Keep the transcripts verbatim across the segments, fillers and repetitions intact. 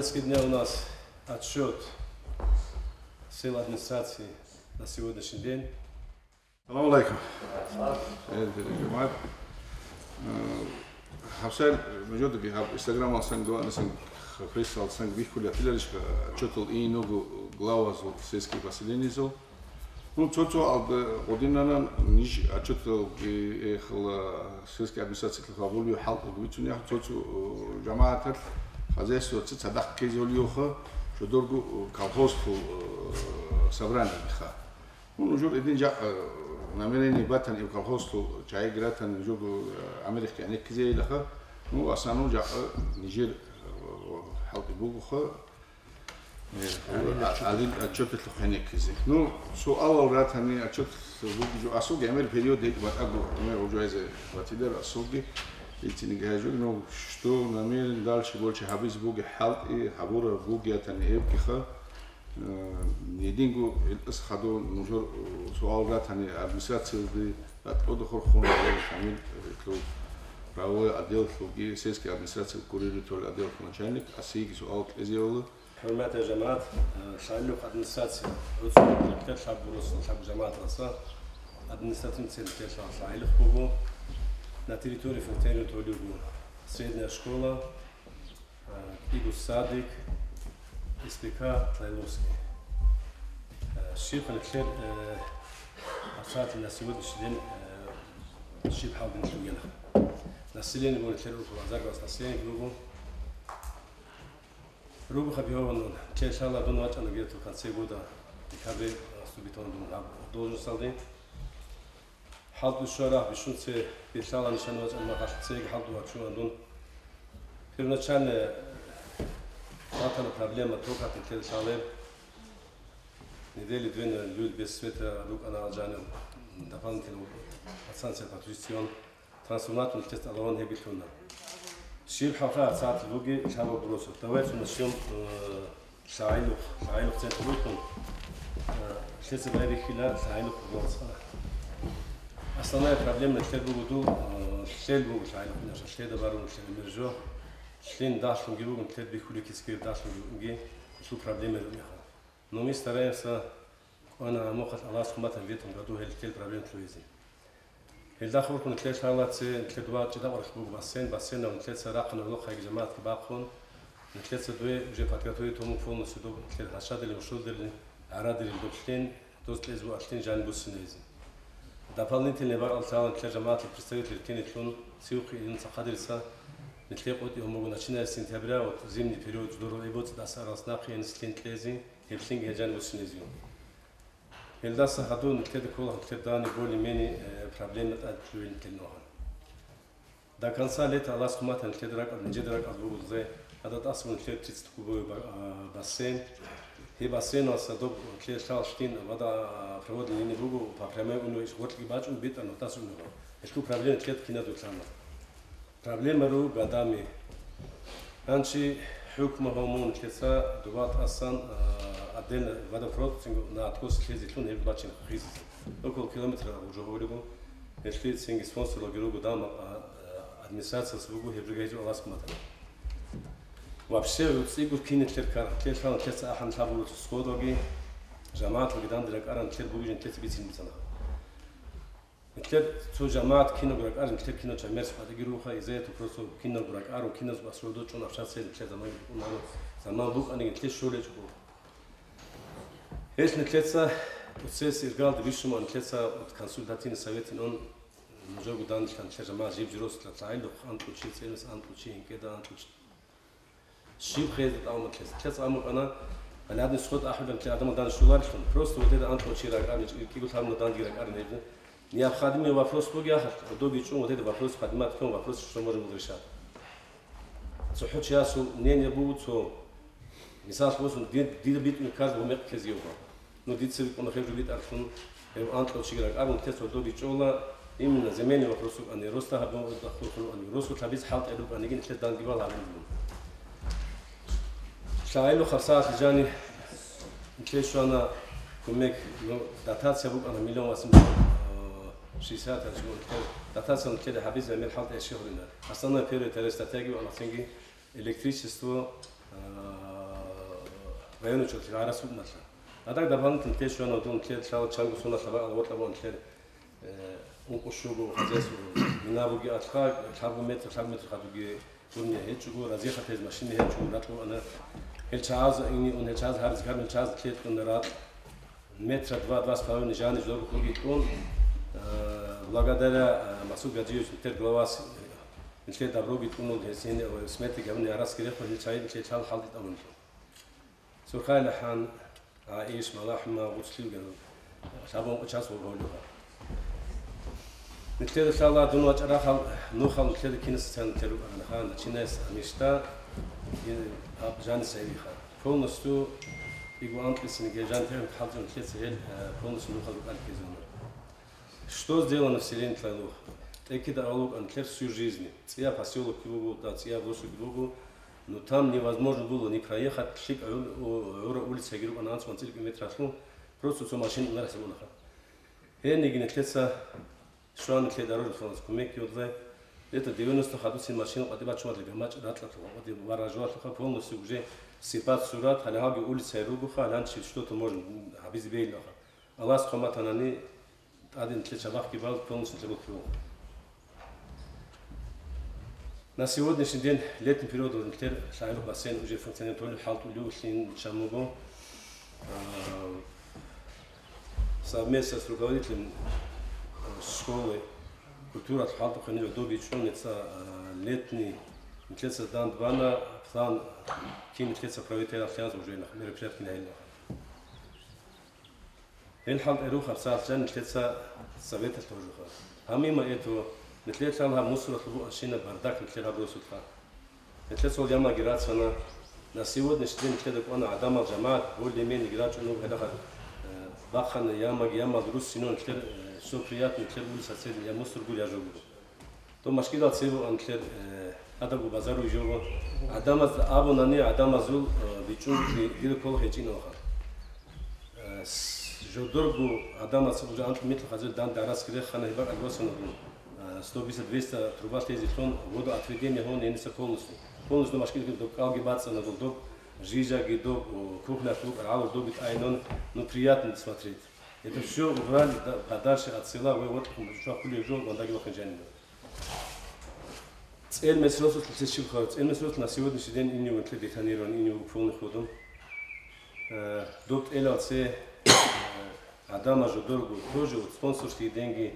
Сегодня у нас отчет сел администрации на сегодняшний день. Салам алейкум. Э, жамагӀат. Э, гьабсагӀат нужедаги гьаб Инстаграмалсан, гуанасан, Фейсбукалсан бихьулеб батиларищха, отчетал ин буго главазул сельских поселениезул. Ну, цо-цо алда гъодинанан ниж отчеталги эхла сельская администрация гьабулев хӀалтӀулги бицунеха, цо-цо, э, жамагӀаталъ хозяйствоца цадахъ ккезе гьолиеха, жодорго, э, колхозлъул, э, собраниеха. Ну, нужер эдин жакъа, э, намерение батани, колхозлъул чагӀиги ратани, нужер, э, гӀемерихъги гӀенеккизейилаха. Ну, в основном жакъа нижер, э, хӀалтӀи бугоха. Э, гьаниб а-, гьаниб отчеталъухъ гьенеккизе. Ну, суалал ратани, отчет бугеб жо, асулги гӀемер период гьечӀ батӀаго, гӀемер гьужайзе батилар асулги, итинги гьайжуги, ну, что намерен дальше больше гьабизе бугеб хӀалтӀи, гьабураб бугеб ятани эбгиха. Э, гьединго гьелъас хадур нужер, э, суал ратани администрациялде батӀлъуда хурхун, э, гьаниб, э, гьелъул правовой отделалъулги, сельский администрация курирует отделалъул начальник, асиги суал кьезеяла. ХӀурматиял жамагӀат, э, лъагӀалилъухъ администрация, гӀуцӀрулъ лъаб буросун лъаб жамагӀаталъа административный центр лъагӀалилъухъ буго. На территории функционирует гьолиго средняя школа, э, кӀиго садик, С П К Тлайловский. Э, щибха нилъер, э, обстоятельства на сегодняшний день, э, щиб хӀалги нилъугенах. Население буго нилъер около азарго население буго. Ругоха бегьованун, нилъер лъала дун вачӀана где-то в конце года, декабре, э, вступить гьавун дун гьаб должносталде. ХӀалтӀу щвараб бищун цебе лъала нижан вачӀана махалъ цебеги хӀалтӀу вачуна дун. Первоначально батана проблема токалъ нилъер лъалеб. Недели две на люль без света рукӀана алжанив, дополнительно пацанцев подключен. Трансформатор нилъеца алаван гьебилъуна. Щиб хӀалха цадахъ буги лъабаб буросу. Давайте начнём, э, лъагӀалилъухъ, лъагӀалилъухъ центр вухун, э, лъеца байбихьила лъагӀалилъухъ буросха. Основная проблема лъел буго ду, э, лъел буго лъагӀалилъухъ, лъеда барун лъел мержо. Лъин дагьлъунги бугун, лъел бихьулеб кицкир дагьлъунги бугунги, лъул проблема рукӀиха. Но мы стараемся кӀвана гьамухъалъ Аллагьас хъуматан ветун гаду гьел, гьел проблемалъ лъугьизе. Гьелда хурхун нилъер лъалаце, нилъер дова чӀидаб архӀ буго бассейн, бассейнав нилъеца рахъана гӀолохъайги жамагӀатги бахъун, нилъеца дуе уже подготовить гьумун полностью доб нилъер гьашадилин, ушулдилин, гӀарадилин доб лъин, доз кьезе буго лъин жаниб буссинайзе. Дополнительный бакӀал лъала нилъер жамагӀатал представитель кинилъун цевухъе ин цахъадириса нилъер къотӀи гьумуго, начиная с сентября, вот зимний период здоровье боцӀидаса аралас нахъе инес лъин кьезе, гьеб лъинги гьел жаниб буссинайзе. Гьелдаса гьадун нилъеда ккола нилъер дани более-менее, э, проблемный тӀад лъугьин нилъер нугӀан. До конца лета Аллагьас хъуматан нилъеда ракӀал, нижеда ракӀал бугелзе, гьадаб тӀасабун нилъер тридцать кубовый ба-, а, бассейн. Гьеб бассейналъа доб нилъер лъалалъ лъин водопроводный линия буго, по прямой унев иш гъоркьги бачӀун битӀа нутӀас унего. Гьелъул проблема нилъеда киназулъана. Проблема руго годами. Гьанчи хӀукму гьавмун лъеца дуба тӀасан, а, отдельно водопровод цинги на откос лъезелъун гьеб бачин хизизе. Около километра гъужа гьавулего. Гьелъи цинги спонсорлъги руго дама, а, администрацияс буго гьеб жо гьезул Аллагьас хъуматана. Вообще, цӀикӀкӀур кинетлъер ккаран. Лъелъан лъеца ахӀан лъабуру сходоги, жамагӀаталги данде ракӀаран, лъер бугижин лъеца бицин бицана. Нилъер цо жамагӀат кинабго ракӀарин, нилъер кинав чамерс хъвадиги руха, из-за этого просто кинабго ракӀарун, киназго асродо чӀун общаться нилъер заман букӀунаро, заман букӀаниги нилъер щолечӀого. Гьелъ нилъеца оцес иргалде бищун ва нилъеца от консультативный советин он нужерго данделъан нилъер жамагӀат жиб-журос лъалаилухъ анкьучи, цӀенас анкьучи, инкӀеда анкьучи. Щиб хезда тӀамукьес? Лъец амукьана, гьале гьадин сход ахӀулеб лъе адамал данщуларелъун. Просто вот это анкьав чи ракӀарин, кӀиго лъабумал данде ракӀарин гьеб. Необходимый вопрос бугеха, гӀодоги чӀун, вот это вопрос поднимать ккун, вопрос что может быть решать. ЦохӀо чиясул мнение буго цо. Мисал босун, дид-, дида битӀун каждого мекъ ккезегӀан. Ну, дица бикӀуна хӀеб жо битӀарлъун, гьев анкьав чиги ракӀарун, лъец гӀодоги чӀола, именно земельный вопрос вукӀани, роста гьабун хурхун вукӀани, росулъ гьабиз хӀалтӀи рукӀаниги, нилъер дандибал гьабун. ЛъагӀалилухъ гьабсагӀат лъижани нилъее щвана кумек, ну, дотация букӀана миллион восемьсот шестьдесят гьачӀун нилъер. Дотация нилъеда гьабизе гӀемер хӀалтӀи гьечӀо гьорина. Основной первый тариф статьяги вукӀана цинги электричество, а, РайонучӀа лъила гӀарац букӀуналъа. Гьадаб дополнительно те щвана дун лъе лъала чанго соналъа бакӀал гъоркьа букӀун лъе, э, ункъо щуго хозяйство мина буги алха, лъабго метр, лъабго метр хадуги гьечӀого, разехал тез машина гьечӀого, ракьу ана. Гьел чагӀаз ини ун, гьел чагӀаз гьарз гьарун, гьел чагӀаз лъе кьуна ракь. Метра два, два с половиной жаниб жо рухуги кьун, э, благодаря, э, Масуд Гаджиевич Интер главас, э, нилъе доброги кьунул гьесин, э, смети гьабуни арас гирехъо, нилъ чай, нилъе лъал халди тӀамун. Сурхайла хӀан, а, иш, малахӀма, гъуцлил гьабун, лъабун час вугьулюха. Нилъеда лъала дун вачӀарахал, нухал нилъеда кинаса цан нилъер рукӀарана ха, начинаяс амишта, и, аб, жани сайвиха. Полностью игу анкьисинги жан тегӀин хӀалчӀун лъеца гьел, э, полностью нухал рукӀал ккезуна. Что сделано в селении Тлайлух? ТӀекида авал вукӀан лъер всю жизнь. ЦӀия поселокги буго, да, цӀия госуги буго, но там невозможно было ни проехать, лъикӀ гӀур-, у-, гӀура улицаги рукӀана анцӀ-анцӀил километралъул, просто цо машин унарасабунаха. Гьениги нилъеца Щван нилъе дорожный фондас кумекги гьудлай. Где-то девяносто хадусин машина къватӀи бачумадлъи гамачӀ ратӀлъалъуха, къватӀи варажувалъуха, полностью уже сипат-сурат, гьале гьалги улицаялъ ругоха, гьаланчи что-то можно гьабизе бегьилаха. Аллагьас хъван батанани, тӀаде нилъер чабахъги бал полностью нилъер бухъун. На сегодняшний день летний период нилъер лъагӀел бассейн уже функционировать гьалев хӀалтӀулевлъин чан буго. А, совместно с руководителем, э, школы культуралъул хӀалтӀухъе нилъ доб бичӀчӀун, нилъеца, э, летний, нилъеца данде бана план, кин нилъеца проведениялъе уже мероприятие кин гьайилаха. Гьел хӀалтӀе рухарал жан нилъеца советалъ гьоржуха. Гьамима это, нилъер лъала гьаб мусоралъул бугӀанщина бардак нилъер гьаб росулъха. Гьелъесул ямаги рацана, на сегодняшний день лъеда кӀвана гӀадамал жамагӀат более-менее рачӀун вуго гьелахъа, э, бахъана ямаги ямал руссинун лъер, э, всё приятно лъер улица церин я мусор гур я жо гур. Доб машкидал цебе ан лъер, э, гьадабго базару жого. ГӀадамаз абунани гӀадамазул, э, бичӀчӀун ди-, дир ккола гьечӀин ваха. Э, с-, жодорго гӀадамаз уже анкьи микьа хазир данде арацги рехана гьеб бакӀалде босана дун. Э, сто пятьдесят двести труба лъезелъун водоотведение гьун гьениса полностью. Полностью машкилги доб кӀалги бацӀцӀана дол доб, жижаги доб, о, кухня клуб, гӀалур доби тӀайнун, ну, приятно смотреть. Это всё убрали да-, подальше от села, вы вот, м, что хули жо, вандаги вахин жанина. ЦӀел месросулъ лъе щиб хабар? ЦӀел месросулъ на сегодняшний день инни вантле бетонирован, инни вуг полный ходом. Э, доб тӀелалце, э, Адама жодорго тоже вот спонсорские деньги,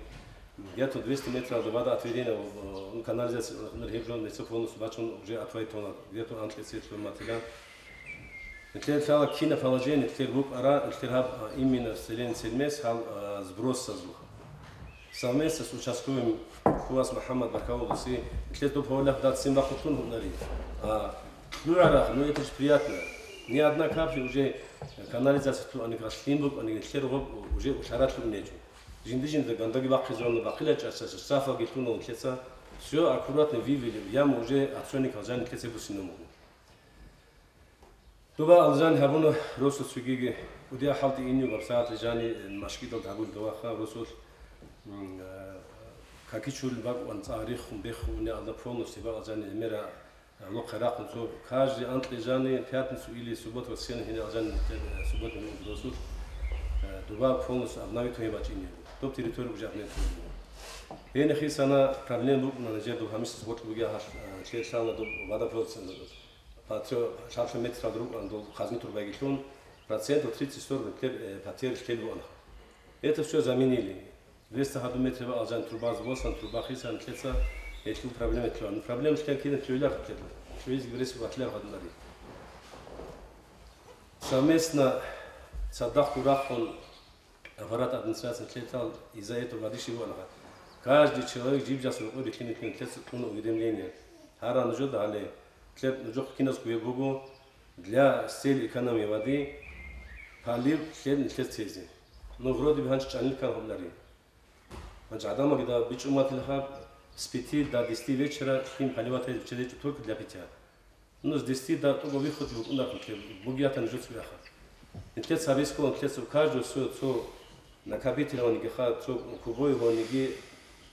где-то двести метров до вода отведения, э, ну, канализация, например, гьеб жо нецо полностью бачун уже отвайт тонна, где-то анкье цетлъун матила. Нилъер лъала кина положение, нилъер букӀара, нилъер гьаб, а, именно селен селмес гьал, а, сбросазул. Совместно с участковым Кувас МухӀаммад Баркауловси, нилъер доб гьавлах дацин бахъулъун гьунари. А, лъугӀарах, ну это же приятно. Ни одна капля уже канализация ту аникалъ лъим букӀаниги, нилъер гъоб уже улъаралъугӀун гьечӀо. Жинди-жинда гандаги бахъизавуна, бахъила чӀаца, сафаги лъуна нилъеца. Всё аккуратно вывели, яму уже отцойникал жан нилъеца бусинамугу. Дуба алжан гьабуна росу цугиги, удия хӀалти иннив габсагӀат жани машкидал гьабул даваха росулъ, м, э, какичулин бакӀван цӀа риххун бехун уни алда полностью бакӀал жани эмера, э, лохъе рахъун цо каждый анкье жани пятницу или субботу воскресенье гьини алжан, э, субботу росулъ, э, дуба полностью обновить гьеб бачӀинив. Доб территория уже обновить гьеб. Гьенихъ исана проблема букӀуна нижер доб гьамисас гъоркь бугеб гьалъ, э, лъелъана доб водопровод цӀаназул. Патрио лъабцӀа метрал рукӀан дол хазни турбайги лъун, процентов тридцать сорок метр, э, патер лъел буана. Это всё заменили. Двести гьадун метр бакӀал жан трубазе босан, труба хисан лъеца, гьелъул проблема лъугьан. Проблема лъугьан кина лъугьилар лъел. Лъугьизги гресс ватлар гьаднари. Совместно цадахъ гурахъун Аппарат администрации лъетал из-за этого воды шиву алга. Каждый человек жиб-жас рукъой рихинитин лъеца кьуна уведомление. Гьара нужеда гьале, лъеб нужехъ киназго гьеб буго, для с целью экономии воды полив лъел нилъер цезе. Ну, вроде бы гьанчи чӀанил ккан гьабнари. Гьанчи гӀадамаги да бичӀчӀуматилха с пяти до десяти вечера лъим поливать гьечӀо только для питья. Ну, с десяти до того выхода букӀунархъун лъе, бугиятан жуц бяха. Нилъеца гьабискалан лъеца каждый свой цо накопительваниги ха, цо кубой ваниги,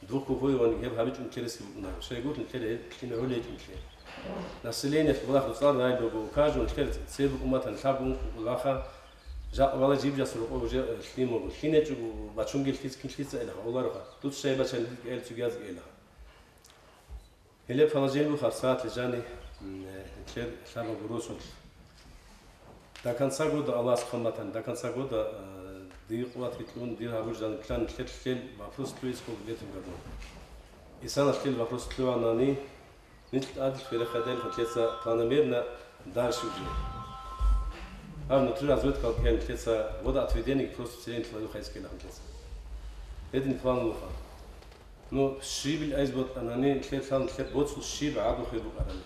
двух кубой ваниги гьеб гьабичӀун лъереси букӀунар. Шайгуртун лъере гьеб лъимагӀули гьечӀун лъе. Население балагь руцӀар рай буго, каждый нилъер цебе умматан лъабун лаха, жакъа бала жиб-жас рокъо уже лъимого, лъинечӀого бачунгел лъиц-, кин лъица элаха, олароха, дуц шай бачан дидги эл цугиязги элаха. Гьеле положение буха сагьатлъи жани, м, нилъер лъабаб росулъ. До конца года, Аллагьас хъаматани, до конца года, э, дир къуват рикьун, дир гьабуржан план лъел-лъел вопрос лъугьиз хъугьбетун габун. Исана лъел вопрос лъугьанани, нилъ тӀадилъ ферахъадал хъутлъеца планомерно дальше уже. Гьаб внутри разведка ккел хъутлъеца, года отведение просто целен лъугьа хайскела хъутлъеца. Гьедин план муха. Ну, щибил айз бокьанани, лъелъан лъеб боцӀун щиб гӀаду хир букӀарани.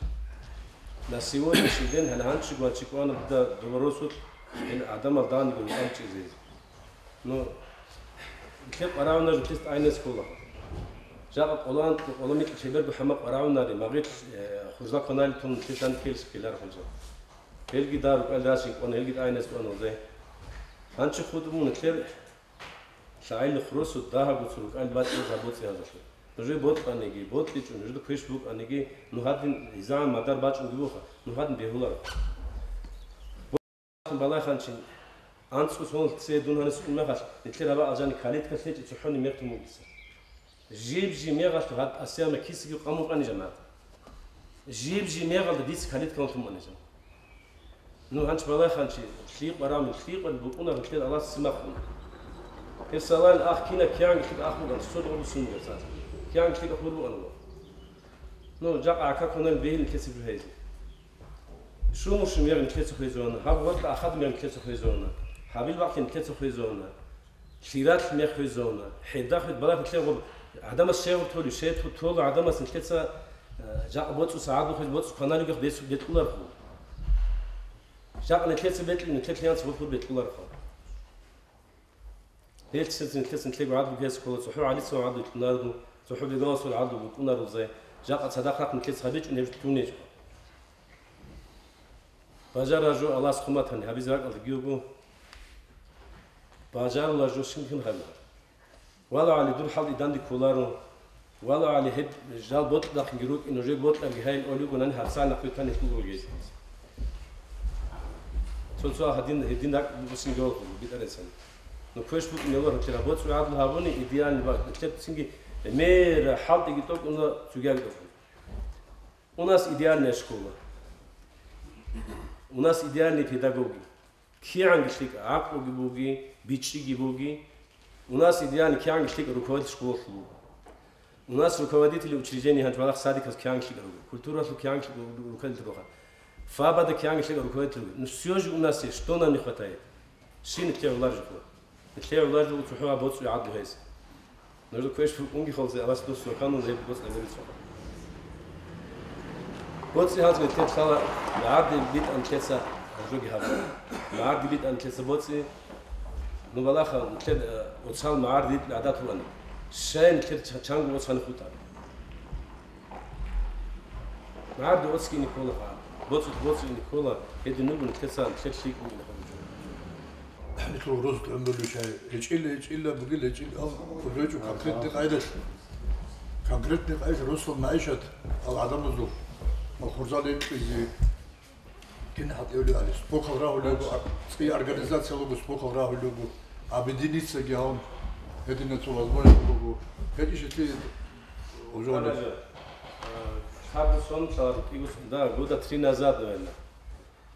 На сегодняшний день гьанчи гвачи кӀвана дуда дубаросулъ, гьел гӀадамал даниго гьукъанчӀизе. Ну, лъеб къварагӀуна жутлъес тӀайнес ккола. Жакъа къолан, къоламикь лъеберго хӀама къварагӀунари, магъил, э, хурза кванали тун лъелъан ккелищ ккелар хурза. Гьелги да рукӀал рашин кӀвана, гьелги тӀайнес кӀвана узе. Гьанчи хутӀун лъеб ЛъагӀел хурусу дагьаб гуцул рукӀал бачӀун гьаб боцӀи гьазалъе. Нужее бокьаниги, бокьичӀо, нужеда квеш букӀаниги, ну гьадин изан мадар бачӀунги буха, ну гьадин бегьуларо. Балайханчин, анцӀго сон цее дун гьанис ун мехалъ, нилъер гьабаал жани калитка лъечӀи цохӀони мехтун бугиса. Жиб-жиб мегъалъ гьаб асиана кисиги къамукъани жамагӀат. Жиб-жиб мегъалда дица калиткалан лъумани жамагӀат. Ну, гьанч балагьанчи, лъикъа рами, лъикъа букӀуна рухӀел Аллагьас симахъун. Гьеб салал ах кина киянги лъикӀ ах буган, содгъо бусун буган сац. Киянги лъикӀ ах буган. Ну, жакъа ака кунан бегьил нилъеца бигьайзе. Шумур шумер нилъеца хвезона, гьаб ватӀа ахад мер нилъеца хвезона, гьабил бакълъи нилъеца хвезона. Лъиралъ мех хвезавуна, хӀедахъ хвед балагь лъегъур, гӀадамас щегъур толи, щед тола гӀадамас нилъеца, э, жакъа боцӀуса гӀадлу хвез боцӀу кваналигахъ децу бетӀулархъу. Жакъа нилъеца бетӀи, нилъер лъиянца гъурхъур бетӀулархъу. Гьелцинца нилъеца нилъего гӀадлу гьес ккола, цохӀо гӀалицав гӀадлу лъунарду, цохӀо бегаласул гӀадлу букӀунарулзай, жакъа цадахъ рахъ нилъеца гьабичӀун гьеб лъунечӀо. Бажарар жо Аллагьас хъуматани гьабизе ракӀалда гьуго. Бажарулар жо щинлъун гьабизе. Вала гьали дур хӀалкӀи данде кколаро. Вала гьали гьеб жал бокьдахъги рукӀин, нужер бокьарги гьайин олигонани гьабсагӀат нахъвитани хьулгургез. Цо-цо гьадин, гьедин ракӀ бусин жо битӀарецан. Ну, квеш букӀин гьелор гьатира боцӀи гӀадлу гьабуни, идеальный ба-, лъебцинги мер хӀалтӀиги тӀокӀуна цугиги тӀокӀуна. У нас идеальная школа. У нас идеальные педагоги. КигӀанги лъикӀ гӀакълуги буги, бичӀчӀиги буги. У нас идеальный кигӀанги лъикӀ руководитель школалъул буго. У нас руководители учреждений гьанж балагь садикас кигӀанги лъикӀ руго, культуралъул кигӀанги лъикӀ ру-, руководитель руго. ФАБада кигӀанги лъикӀ руководитель руго. Ну, всё же у нас есть, что нам не хватает? Щин лъе гӀулар жо. Лъе гӀулар жо цохӀо боцӀи гӀадлу гьес. Нуж квеш букӀунги холзе, авас дус ваканун гьеб боцӀи гьабури цохӀо. БоцӀи гьанз метер лъала, магӀарди битӀан лъеца жоги гьаб. МагӀарди битӀан лъеца боцӀи. Ну, балаха, лъе, э, оцал магӀарди битӀан гӀадат руани. Шайн лъе ча-, чанго оцани хутӀа. МагӀарди оцги никола ха. БоцӀи, боцӀи никола. Гьедин нугун лъеца лъе лъикӀун. Нилъер рузкъ гӀумрулищ гьай, гьечӀила, гьечӀила, бугила, гьечӀила, ал, гьечӀо конкретный къайдалъ. Конкретный къайдалъ росул магӀишат, ал гӀадамазул, ал хурзал рекьизе, кин гьатӀевли али, спокал рагьулего, ар-, цӀи организация луго, спокал рагьулего, объединиться гьавун, гьединацун возможность луго, гьечӀищ лъи уже. Гьанже, э, саби сон цалар кӀиго с-, да, года три назад, наверное.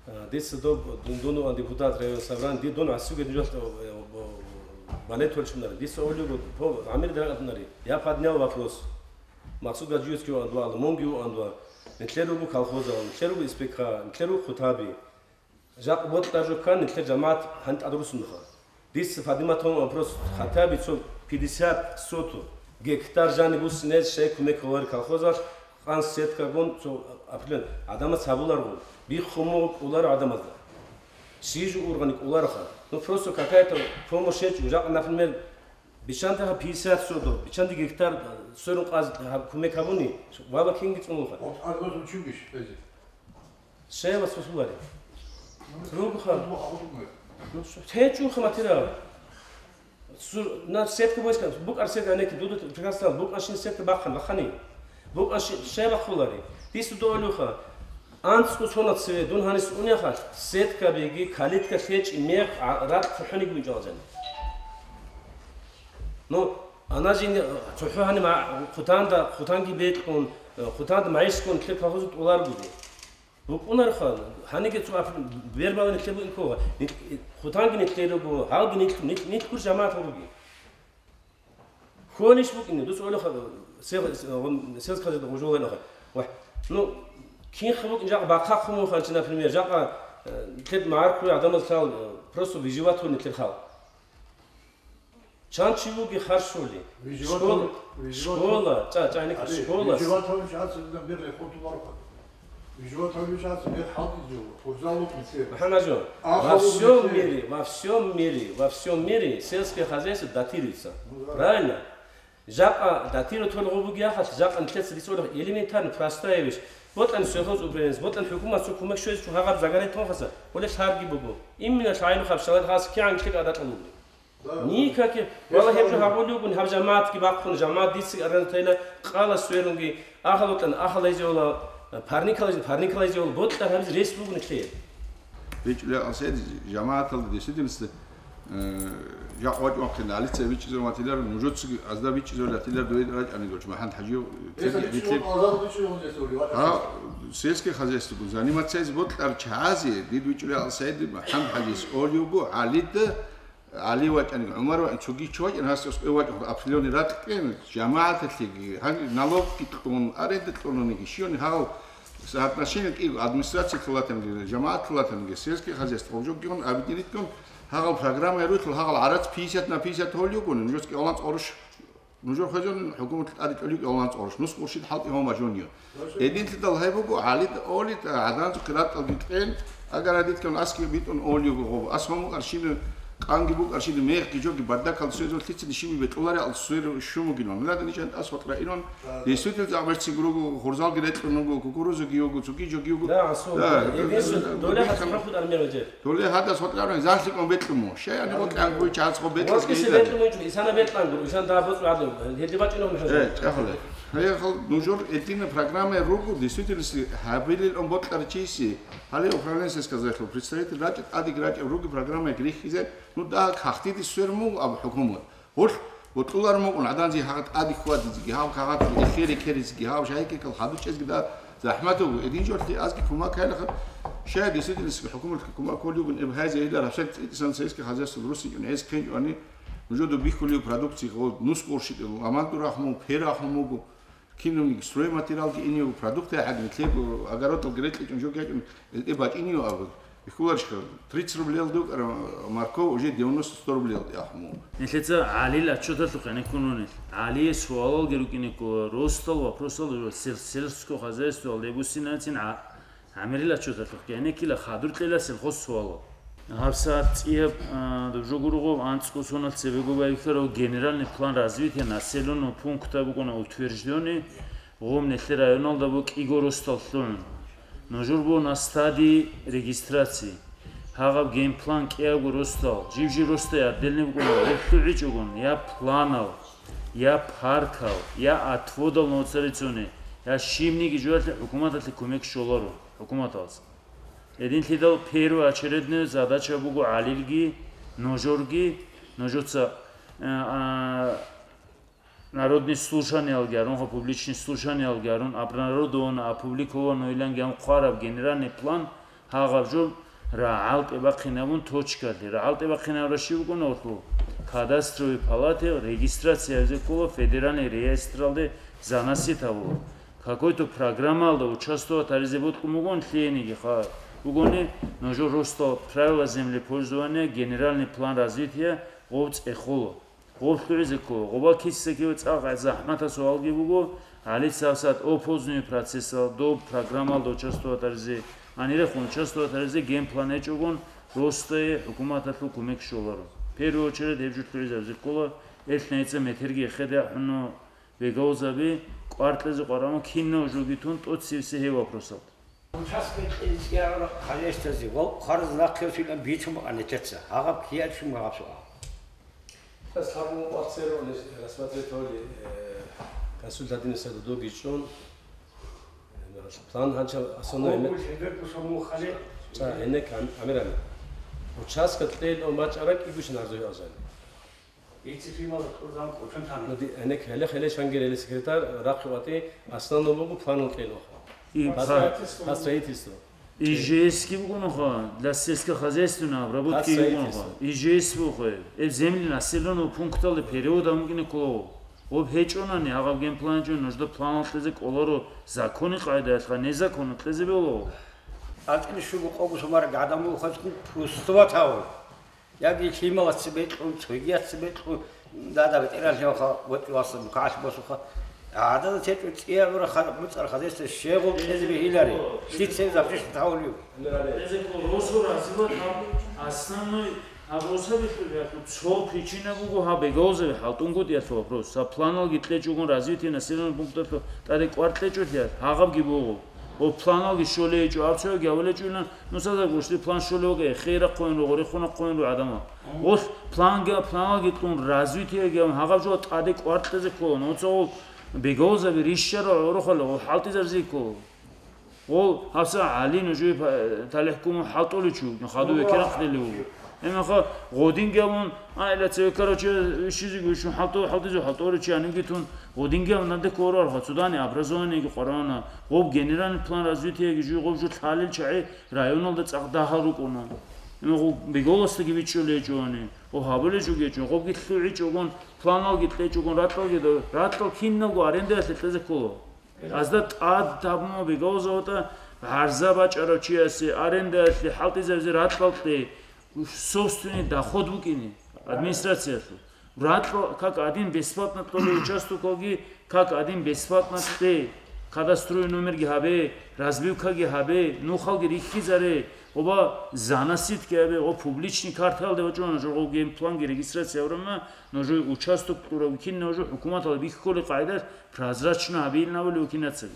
А, дица доб дундунуан депутат район собрания, ди дун гӀасиго нужалъ, э, бо-, балетолчунар. Дица олиго, по, гӀамир дагьатнари. Я поднял вопрос. Максуд Гаджиевский ван дуал, Монги ван дуал. Нилъер руго колхозал, нилъер руго СПК, нилъер руго хутаби. Жакъ бокьа жо ккан, нилъер жамагӀат гьанкӀад русунха. Дица Фатиматован вопрос, хотя бы цо пятьдесят соту гектар жани буссинез шей кумек гьавари колхозалъ, къан сеткагун цо определённо гӀадамаз гьабуларгу, биххун мугъ кӀоларо гӀадамазда. Щижу ургъани кӀолароха. Ну, просто какая-то помощь гьечӀо, жакъа, например, биччанте гьаб пятьдесят соту, биччанте гектар, э, сверун къаз гьаб кумек гьабуни, вала кинги цӀунулха. Шей вас услугари. Ругуха. Ну, что, те чуха материал. Сур-, на сетка войска, букар сетка, анеки дудут, прекрасно, букар шин сетка бахан, бахани. БукӀа щиб бахъулари? Дица дов гьолеха, анцӀго сонал цеве дун гьанис унехалъ, сеткабиги, калитка лъечӀи, мех, гӀа-, ракь цохӀониги букӀинчӀо гьал жаниб. Ну, ана жиндир цохӀо гьаниб ма-, хъутанда, хъутанги бекьун, хъутанда майскун нилъер колхозалда тӀоларгури. БукӀунароха, гьаниги цо апр-, бербала нилъер букӀин ккола. Нилъ-, хъутанги нилъер руго, гьалги нилъ, нилъ, нилъ гур жамагӀат гьуруги. Хьонищ букӀине, дуца гьолеха, сел-, сел-, сельская газета гъужулайнуха. Вагь, ну, кинха букӀин жакъа бахъахъумуханчи, например, жакъа, э, нилъер магӀарулел гӀадамаз лъал, э, просто выживать гьур нилъер хал. Чан чи вуги харшули. Виживатов-, Школа, виживатов-, школа, ча-, чайник Али, школа. Виживатович ацӀилда мер рехун тулароха. Виживатович ацӀи мер хӀалтӀизева, хурзалукъ нилъер. МухӀаммаджон, во Ахалукъ всем нилъер. Мире, во всем мире, во всем мире сельское хозяйство датируется. Ну да. Правильно? Жакъа датиру тол гъубуги яхалъ, жакъа нилъеца рицӀулев элементарно простая вещь. БотӀан сельхоз управлениец, ботӀан хӀукумат цо кумек щвезе чӀун гьагъаб загаретун хаса, оле лъарги буго. Именно лъагӀилухъаб шалай хас кигӀан килъи гӀадатӀал вугев. Никаких. Вала гьеб жо гьабулев вугун, гьаб жамагӀатги бахъун, жамагӀат дица аргъан тайла, къала сверунги, ахал ватӀан, ахал гьезевала, парникал гьезевала, парникал гьезевала, бокьар гьабизе рес бугун лъе. БичӀулел асед жамагӀаталда действительности, э, жакъ вачӀвахъин, алица бичӀизаватилар, нужецаги азда бичӀизаватилар дуе рачӀани гочмахӀан хӀажив, Эса терги бичӀун, гьитер. Азал бичӀун, эса ули вачӀа. Гьа, сельское хозяйствогун заниматься гьез бокьар чагӀазе, дид бичӀулел асед МухӀаммад хӀажис олиуго, гӀалида, ГӀали вачӀани, ГӀумар вачӀани, цоги чи вачӀани, гьас цо кӀве вачӀухъ определённый ракь кьен, жамагӀаталъеги, гьанже налогги кьун, аренда кьунаниги, щивани гьал соотношение кӀиго, администрация лъалатанги, жамагӀат лъалатанги, сельское хозяйство, гьаб жогги гьун, объединить гьун, гьагъал программа ярулъул, гьагъал гӀарац пятьдесят на пятьдесят гьолев гуни, нужецаги гьалан цӀорущ, нужер хвезун хӀукуматалъ тӀаде кьолев кӀолан цӀорущ, нус къуршид хӀалтӀи гьав мажунив. Эдинлъидал гьай буго, гӀалид олид, гӀаданзухъе ракьалги кьен, агар гьадинлъун аскӀи битӀун олиего гъоб. Ас гьому арщина къанги буго, арщина мегъги жоги бардакал суэзул лъицани щиб бетӀулари ал суэр щумугилан. Ладан ичан тӀас ватӀра инан, действительно, замерци гуруго, хурзалги рекьун руго, кукурузаги його, цуги жоги його. Да, асул. Да, эдинлъун да, доле да, хатӀ да. Махмуд армиян ваджер. Доле гьадас ватӀаран залъикӀун бекьумо. Щай ани ватӀан гуй чагӀаз гъо бекьуге Васкиси гьида? Бекьумо ичӀо, исана бекьан гур, исан да боцӀу гьадин, гьелде бачӀино мухӀажа. Э, чӀахале. Гьай хал нужер эдина программа руго, действительно, гьабилил он бокьар чиси. Гьале управленческая сказать, представитель рачӀа, тӀадиг рачӀа руго программа грехизе, ну да, хахтиди сверму аб хӀукумат. Гьолъ, бокьулар мукӀун, гӀаданзи гьагъат тӀади хьвадизеги, гьав кагъат эхери керизеги, гьав шайкекал хадучӀезги да захӀмат буго. Эдин жолъи азги кумак гьайлаха. Щай действительно хӀукуматги кумак кколюгун эб гьайзе гьелар гьабсагӀат цӀикӀкӀисан сельское хозяйство русичӀун гьез ккенчӀвани, нужеду бихьулев продукция гъо нус къуршитӀел, аманду рахму, пе рахму буго, кинуниги стройматериалги инев, продукты гьагни хлеб, огородалги рекьичӀун жо гьечӀун, элтӀе бачӀинев абу. Бихьуларищха, тридцать рублел дукӀара морковь уже девяносто сто рублел ахму. Нилъеца ГӀалил отчеталъухъ гӀенеккун рунел. ГӀалие суалалги рукӀинеккула, ростал вопросал сел-, сельское хозяйствоялде буссинанцин гӀа-, гӀамирил отчеталъухъ гӀенеккила хадур кьела сельхоз суалал. ГьабсагӀат цӀияб, а, доб жо гургъуб анцӀго сонал цебего байбихьарав генеральный план развития населенного пункта букӀуна утверждённый, гъум нилъер районалда бу кӀиго ростал лъугӀун. Нужер бу на стадии регистрации. Гьагъаб геймплан кӀиябго ростал, жиб-жиб ростай отдельный букӀуна, гъоб лъугӀичӀогун, я планал, я паркал, я отводал нугӀцӀарицуни, я щибниги жоялъе хӀукуматалъе кумек щоларо, хӀукуматалъ. Гьединлъидал первоочередная задача буго ГӀалилги, нужерги, нужеца, э, а, народный слушаниялги гьарун, публичный слушаниялги гьарун, обнародовано, опубликовано иланги гьарун хъвараб генеральный план гьагъаб жо рагӀал тӀебахъинабун точкалъе. РагӀал тӀебахъинабра щиб букӀуна гьелъул? Кадастровый палате регистрация гьабизе ккола федеральный реестралде заносить гьабула. Какой-то программаялда участвовать гьаризе бокьун бугони лъиениги ха-, бугони, нужер ростал правила землепользования, генеральный план развития гъов цӀехола. Гъоб лъугӀизе ккола. Гъоба киса-кив цӀакъ захӀматаб суалги буго, гӀалица гьабсагӀат опозднуй процессалда доб программалда участвовать гьаризе, гьанирехун участвовать гьаризе геймплан гьечӀогун, ростае хӀукуматалъул кумек щоларо. Первую очередь гьеб жо лъугӀизабизе ккола, эл нагӀица метерги эхеде ахӀуна, бегаузаби, кӀвар кьезе къварагӀун, кинав жоги тун тӀоцевесе гьев вопросалда. Участок кьезегӀан хозяйствозе ва хъарз нахъе щвелан бицун бакӀана нилъеца. Гьагъаб кияд шум гьаб суал. Гьас гьабун вацеро рассматривать гьавли, э, Расул Тадинов садудоги чӀун, план гьанча асуна гьенек. Гьеб буса мухале. Ца, гьенек ам-, амирани. Участка кьел ва мачӀара кӀигущин арзуй алжани. Ици фирмала турдан кочун тана. Ну, ди-, гьенек гьеле хеле шангер гьеле секретарь рахъи ватӀи, основном буго планул кьел ваха. И По пла- строительству. По строительству. ИЖС-ги бугонаха, для сельскохозяйственной обработки бугонаха. Ас ИЖС бугоха. Эб земли населенного пункталда перевод амукӀине ккола. Об гьечӀонани, гьагъаб генплан гьечӀо, нужда планал кьезе кӀоларо, закони къайдаялъха, незаконно кьезе бегьула. АтӀил щуго къого сумараг гӀадамал хазкун пустоватав. Яги лъималац цебе кьун, цогияц цебе кьун, дада бетӀералъе ваха, ватӀи васа, букагӀалъ босуха. ГӀадада течӀо цӀиябра ха-, буцӀар хазесда щегъул кьезе бегьилари. Лъице запрещать гьавулев. Эзеко росо разила там основной, а росабилъулъ цо причина буго гьаб бегаузаби хӀалтӀунгутӀиялъул вопрос. Гьаб планалги кьечӀогун, развитие населенного пункталъул тӀаде кӀвар кьечӀолъиялъ, гьагъабги буго. О, планалги щолей гьечӀо, абцояги гьавулечӀо илан, нусазда гушли план щолевга, хейрахъойнро, гъорихъунахъойнро гӀадамал. Гъолъ планги, планалги кьун, развитиеги гьавун, гьагъаб жо тӀаде кӀвар кьезе ккола, нуца гъол бегаузаби рищарал гӀорохъала, гъол хӀалтӀизарзи ккола. Гъол гьабса гӀали нужее па-, талихӀ ккун хӀалтӀуличи вугин, хадув векерахъдели вуго. Гьемаха гъодинги абун, а, ила цеве, короче, ишизе гуйшун хӀалтӀо-, хӀалтӀизе хӀалтӀоричи гьанивги тун, гъодинги абун надеко орарха, цудани образованиеги къварана, гъоб генеральный план развитиеги жуй гъоб жо лъалел чагӀи районалда цӀакъ дагьал рукӀуна. Гьемаха беголасдаги бичӀчӀулей чӀони, о гьабулей чӀугечӀо, гъобги лъугӀичӀогон, планалги кьечӀогон, ракьалги да-, ракьал киналго арендаялъе кьезе ккола. Азда тӀад табуна бегаузаватӀа гӀарза бачӀарав чиясе арендаялъе хӀалтӀизавизе ракьал кье, собственный доход букӀине администрациялъул. Ракьал как один бесплатно кьолев участокалги, как один бесплатно кье, кадастровый номерги гьабе, разбивкаги гьабе, нухалги рихьизаре, оба заноситги гьабе, о публичный карталде вачӀуна жо, гъо генпланги регистрация гьаврамма, нужо участок кьурав кинав жо хӀукуматалда бихьулеб къагӀидалъ прозрачно гьабилин абулев кинацаго.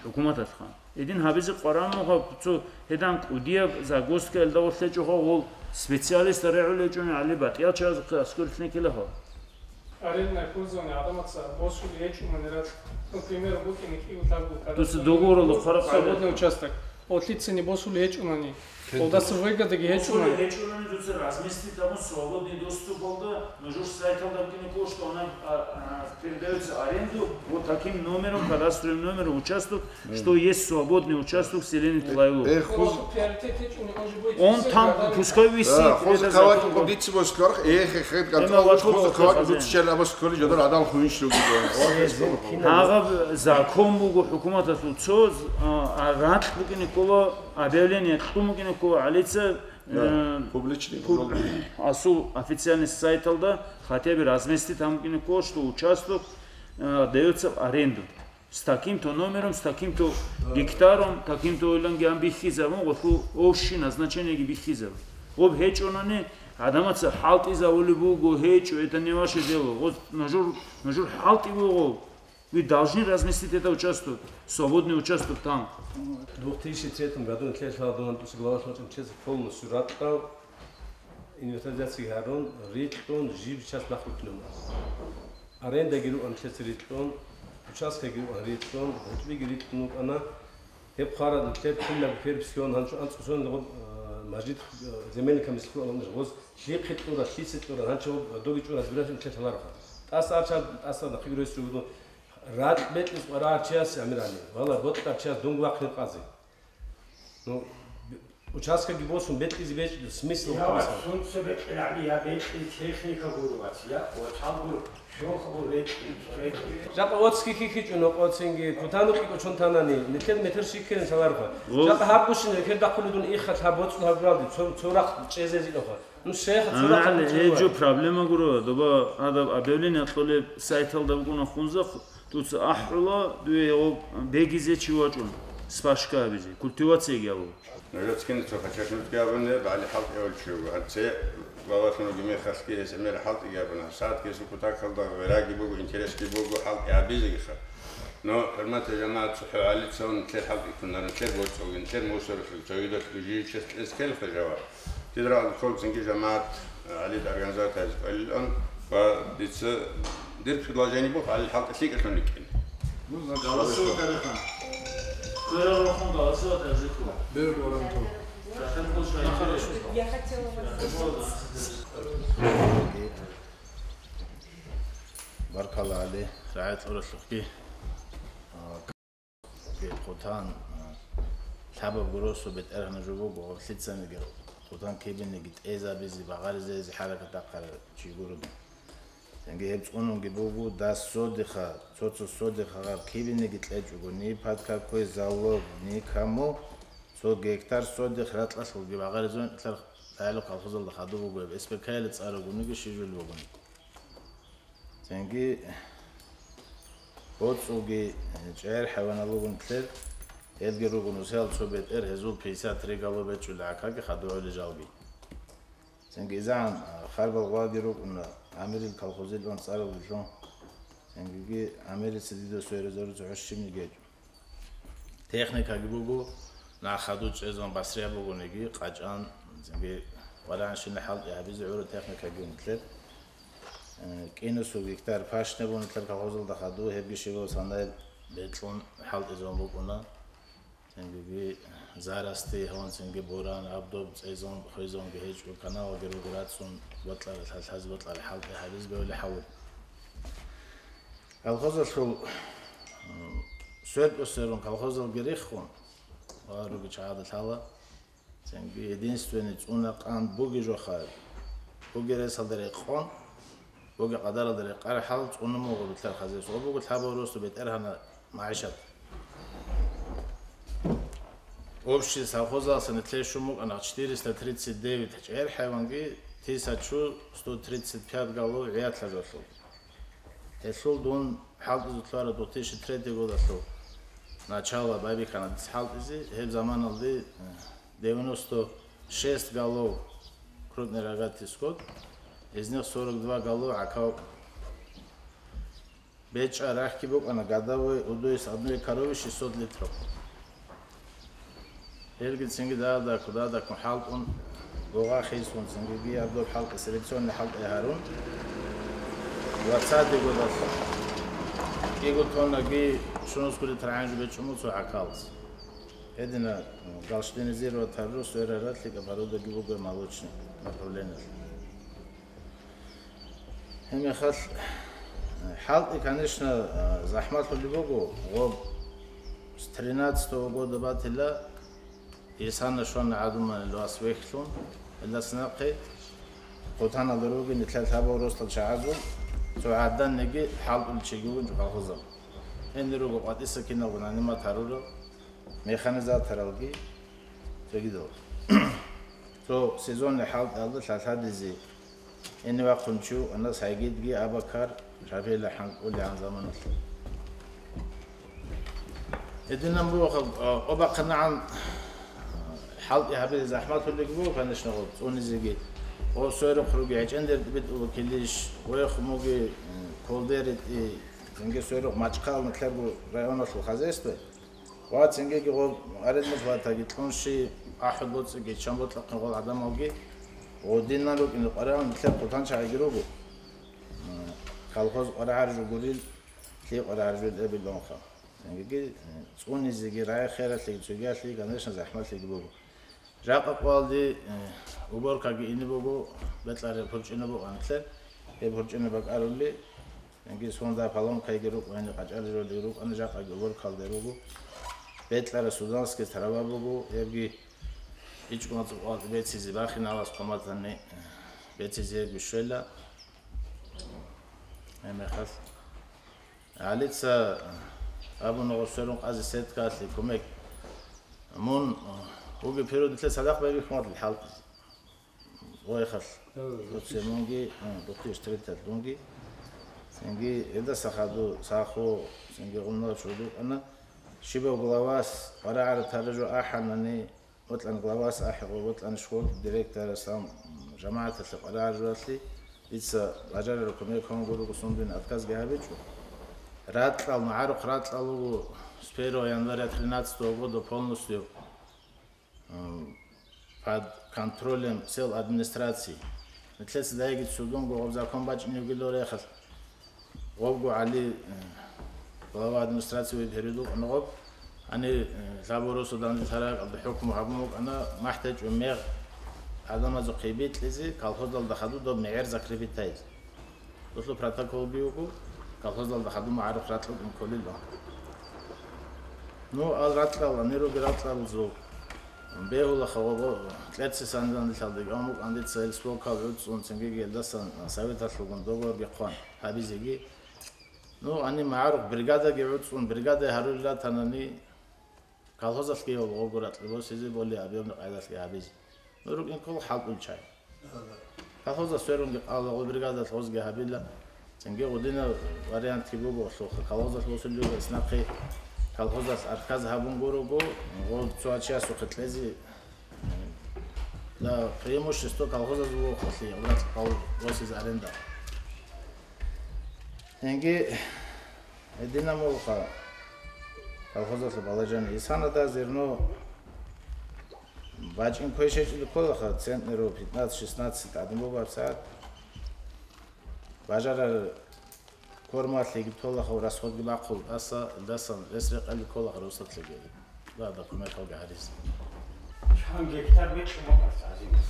ХӀукуматалъха. Эдин гьабизе къваран муха цо гьедан кӀудияб загвоздкаялда гъорлъечӀо гъол специалист регӀулечӀони гӀали батӀиял чагӀазухъе аскӀорлъи ккелаха. Арендное пользование гӀадамаца босулеб гьечӀунани рацӀ, ну, к примеру, букине кӀиго тагу. Дуца договоралда хъвараб къайда. Свободный участок. Отлицани босулеб гьечӀунани. Олдаса выгодаги гьечӀунани. Босулеб гьечӀунани дуца разместить абун свободный доступалда, нужур сайталда букине ккола, что она, а, а, передается аренду вот таким номером, кадастровым номером участок, что есть свободный участок в селении Тулаилу. Э, хуз- Приоритет гьечӀунани, он же будет Он там пускай висит. Да, хуз это кавакӀ закон. Дица босуларх, э, хе, хе, Эма гатӀал ватӀа хуз кавакӀ хазе. Дуца чарабас кколи жадар адам хуиншлуги. Гьагъаб закон буго хӀукуматалъул цо, а, а, ракь букӀине ккола, объявление кьун букӀине ккола гӀалица, Да, э, публичный пуб-, жолда. Асул официальный сайталда хотя бы разместить там букӀине ккола, что участок, э, даётся в аренду. С таким-то номером, с таким-то гектаром, таким-то ойлангиан биххизабун, гъолъул общий назначениеги биххизабун. Гъоб гьечӀонани, гӀадамаца хӀалтӀизавулеб буго, гьечӀо, это не ваше дело. Гъоз нужур, нужур хӀалтӀи буго. Вы должны разместить это участок, свободный участок там. В две тысячи третьем году нилъер лъала дунан тӀаса глава лъочӀин нилъеца полностью ракьал инвентаризация гьарун, рикьун, жиб час нахъ рукӀине. Арендаги рукӀана нилъеца рикьун, участкаги рукӀана рикьун, гъутӀбиги рикьун рукӀана. Гьеб хъвараб нилъер кинаб переписьон гьанчо анцӀго сон гъоб, э, мажгит, э, земельный комиссия ккола гъоз лъихъе кьура, лъице кьура, гьанчо гъоб доги чӀура, разбирать нилъер лъалароха. ТӀаса арчан, тӀаса нахъе гурес чӀугун, ракь бекьиз къварагӀарчияс амирани, вала бокьарчияс дунги вахъин къазе. Ну, участкаги босун бекьизе бечӀ-, смысл Я букӀун сан. Сунца бекьилани, я бекьи техника гурвац, я оцал гур, шоха гур бекьи, бекьи. Жакъа оцги хихичӀун, оцинги, кутану кӀикӀо чун танани, нилъер метр щиккерин шаларха. Гъо. Жакъа гьаб гущин, экер дахъулидун ихха гьаб боцӀун гьаб гуалди, цо-, цо рахъ чӀезезилаха. Ну, шейха, цо рахъ Гьанна, гьечӀо проблема гуро, доба гьадаб объявление кьолеб сайталда букӀуна хунза, дуца ахӀула, дуе гьев бегизе чи вачӀун, спашка гьабизе, культивацияги гьабу. Нужецкин цо хачашнутги абуни, бали хӀалтӀи авулчи вуго. Гьанце главалъун вугеб мехалъги гьес гӀемер хӀалтӀиги абуна. Сагьатги гьесул кутакалда гъераги буго, интересги буго, хӀалтӀи гьабизегиха. Но, хӀурматиял жамагӀат, цохӀо гӀалицаун нилъер хӀалтӀи ккунаро, нилъер боцӀуги, нилъер мусоралъуги, цогидалъуги жиги чес кьезе ккелха жаваб. Дида рагӀалда ккола цинги жамагӀат, гӀалида организаторизе кӀвалилан ва дица Дир предложение буго, гьале хӀалтӀи лъикӀалъун рикӀкӀин. Голосовать тарихъан. Кверал рахун голосовать тарихъан. Бер варанту. Я хотела вас... Баркалла, Али, рагӀи кьуралъухъги. Хъутан, а, лъабабго росу БетӀергьан жо буго, гьаб лъицаниги хъутан кибиниги тӀезабизе, багъаризезе хӀаракат ахъарав чи гуро дун. Цинги гьеб цӀунунги буго, дас содиха, цо-цо содиха гьаб кибиниги кьечӀого, ни под какой залог, ни кому, цо гектар содих ракьалъулги багъаризун, лъалухъ колхозалда хадуб буго гьеб, СПК-яла цӀар ругониги, щиб жо бугониги. Цинги боцӀулги, э, чӀегӀер хӀайванал ругун лъел, гьелги ругун усел цо бетӀер, гьезул пятьдесят три голов бечӀчӀулел гӀакаги хадугӀулел жалги. Цинги изегӀан, э, харбал гъваги рукӀуна, гӀамирил колхозилан цӀаралдилъун. Цинги гӀамирица дида сверизару цохӀо щибниги гьечӀо. Техникаги буго, нахъ хадуб чӀезун басрияб бугониги, къачӀан, цинги варагӀанщина хӀалтӀи гьабизе гӀура техникаги унтлъе. Э, кӀинусул гектар пашне бунтлъе колхозалда хадуб, гьебги щибаб санай бекьун хӀалтӀизабун букӀуна. Цинги зарасти гьавун, цинги буран, абдуб цӀезун, хвезунги гьечӀо, каналги руго рацун, бокьарал лъалъаз бокьарал хӀалтӀи гьабизе бегьулеб хӀалур. Колхозалъул, м, сверкӀусерун колхозалги риххун, ва руги чагӀада лъала. Цинги единственный цӀуна къан буги жоха, буги ресалда рекъон, буги къадаралда рекъараб хӀал цӀунун буго Бетлер хазес. Ва буго лъабаб росу БетӀергьана магӀишат. Общий совхозалъа нилъее щун букӀана четыреста тридцать девять чӀегӀер хӀайванги, тысячу сто тридцать пять голов гӀиялъазулъул. Гьелъул дун хӀалтӀизулъ вара две тысячи третий годалъул начало байбихьана дица хӀалтӀизе, гьеб заманалде, э, девяносто шесть голов крупный рогатый скот, из них сорок два голов гӀакав. БечӀчӀа рахьги букӀана годовой удоялъ одной корове шестьсот литров. Гьелги цинги дада-ккун, дада-ккун хӀалтӀун, гогъа хисун, цинги гьаб доб хӀалтӀи, селекционный хӀалтӀи гьарун, двадцатый годалъ кӀиго тоннаги щунусго литр гӀанжу бечӀун буго цо гӀакалас. Гьедина, галштинизировать гьарурал сверарал лъикӀаб породаги буго молочный направлениялъ. Гьеб мехалъ, хӀалтӀи, конечно, захӀмалъулеб буго, гъоб с тринадцатого года батила, исана щвана гӀадуманил вас вехьлъун, гьелдаса нахъе хъутаналда ругин нилъер лъабаб росдал чагӀазул, цо гӀаданниги хӀалтӀулел чиги вугин колхозалъ. Гьенир руго къватӀиса киналго нанимат гьарурал, механизаторалги, цогидал. Цо сезонный хӀалтӀиялда лъалъадизе гьенив вахъун чи вукӀана Сайгидги Абакар, Шапила хӀанкӀулегӀан заманалъ. Гьединан буго, а, обахъанагӀан хӀалтӀи гьабизе захӀмалъулеги буго, конечно, гъоб цӀунизеги. О, сверухъ руги гьечӀендер битӀулукилищ, вехъ муги, м, колдеритӀи, цинги сверухъ мачхъал нилъерго районалъул хозяйство. Ва цинги гъоб аред муж ватаги кьун щи, ахӀулеб боцӀиги чан бокьахъин гъол гӀадамалги гъодинан рукӀине къваригӀун нилъер хъутан чагӀиги руго. М, колхоз къваригӀараб жо гурил, лъи къваригӀараб жо тӀибилгьунха. Цинги, м, цӀунизеги, рагӀи-хералъиги, цогиялъиги, конечно, захӀмалъиги буго. Жакъа къоялде, э, уборкаги ине буго, бекьараб хӀурчӀина буго анлъе, гьеб хӀурчӀина бакӀарулли, гьанги сонда поломкайги рукӀана, къачӀалъи ролиги рукӀана, жакъаги уборкалде руго. Бекьараб суданский трава буго, гьебги ичӀго мацӀ къоялде бецизе, бахиналас хъваматани, э, бецизе гьебги щвела. Гьеб мехалъ. ГӀалица абуна гъосерун къазе сеткалъе кумек. Мун, э, уги периодалъе садакъ байбихьун ватил хӀалтӀизе. Вайхалъ. Дуце мунги, э, духъе штретал дунги. Цинги эдаса хаду сахо, цинги гъунал чуду ана. Щибав главас къварагӀара таражу ахӀанани, ватӀан главас ахӀи, ватӀан школ директорасан, жамагӀаталъе къварагӀаралъе дица бажарараб кумек гьабун гурого сундуе отказги гьабичӀо. Ракьал, магӀарухъ ракьал вуго с первого января тринадцатого года полностью, м, под контролем сел администрации. Нилъеца дайги цудунго гъоб закон бачӀине вугилан рехалъ. Гъобго ГӀали, э, глава администрации веб передукъана гъоб. Гьанир, э, лъабго росу данде тарагъалда хӀукму гьабун букӀана, махӀ течӀо мегъ гӀадамазухъе бикьизе, колхоздалда хадуб доб мегӀер закрепитайзе. Дулъул протоколги вуго, колхоздалда хадуб магӀарухъ ракьулъ кколила. Ну, ал ракьал, гьанир руги ракьалзул бегьулаха ва кьерци санилан дилъалдаги, амму кӀандица ил срокал гӀуцӀун, цинги гелдасан советалъулгун договорги хъван гьабизеги. Ну, гьанир магӀарухъ бригадаги гӀуцӀун, бригада гьарулел ратанани, колхозалъги гьев гъогура кьибосизе боли объёмный къайдалъги гьабизе. Ну, рукӀин ккола хӀалтӀул чай. Колхозалъ сверунги къала, гъо бригадалъ гъозги гьабила. Цинги гъудина вариантги буго, лъуха колхозалъ босулев вес нахъе колхозалъ архаз гьабун гурого, гъо цо чиясухъе кьезе, да, преимущество колхозазул вохалъи, обратно кол-, босизе аренда. Гьенги гьедина мулха колхозалъа балажани исанада зерно бачӀин квешечӀили кколаха, центнеру пятнадцать-шестнадцать тӀадин буго гьабсагӀат. Бажарар кормалъиги толаха, расходги бахъул тӀаса, илдасан рес рекъели кколаха росатлъиги. Ва документалги гьаризе. Чан гектар мекъи мукъарца гӀазимаз?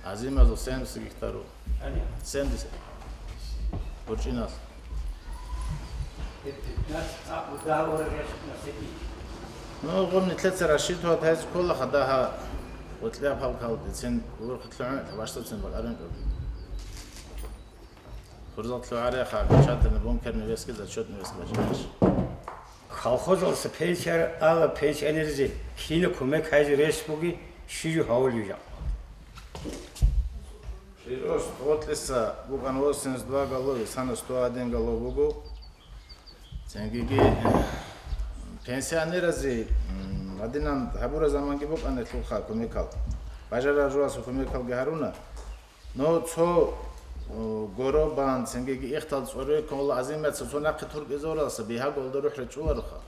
ГӀазимазул семьдесят гектару. Гьаниб? Семьдесят. БурчӀинал. Пятнадцать, а, удавора ряшик на седи. Ну, гъомни лъеца рассчитывать гьайз кколаха дагьа, гъутлъа палкал децен урхъ лъугӀун, башдацин бакӀарун кӀоги. Хурзал лъугӀареха, окончательный бункерный вескиз, отчетный вескиз бачӀараш. Колхозалса пенсия ала, пенсионерзе кина кумек гьайзе рес буги, щижу гьавулев жакъ. Широс гъотлиса букӀан восемьдесят два голови, сана сто один голов буго. Цинги пенсионеразе, м, гьадинан гьабура заманги букӀана лъулха кумекал. Бажарар жугьасул кумекалги гьаруна. Ну, цо, о, горо бан, цинги ихтал цӀоре ккола азимаца цо нахъе туркӀизоралса бигьа голда рухӀ речӀуларуха.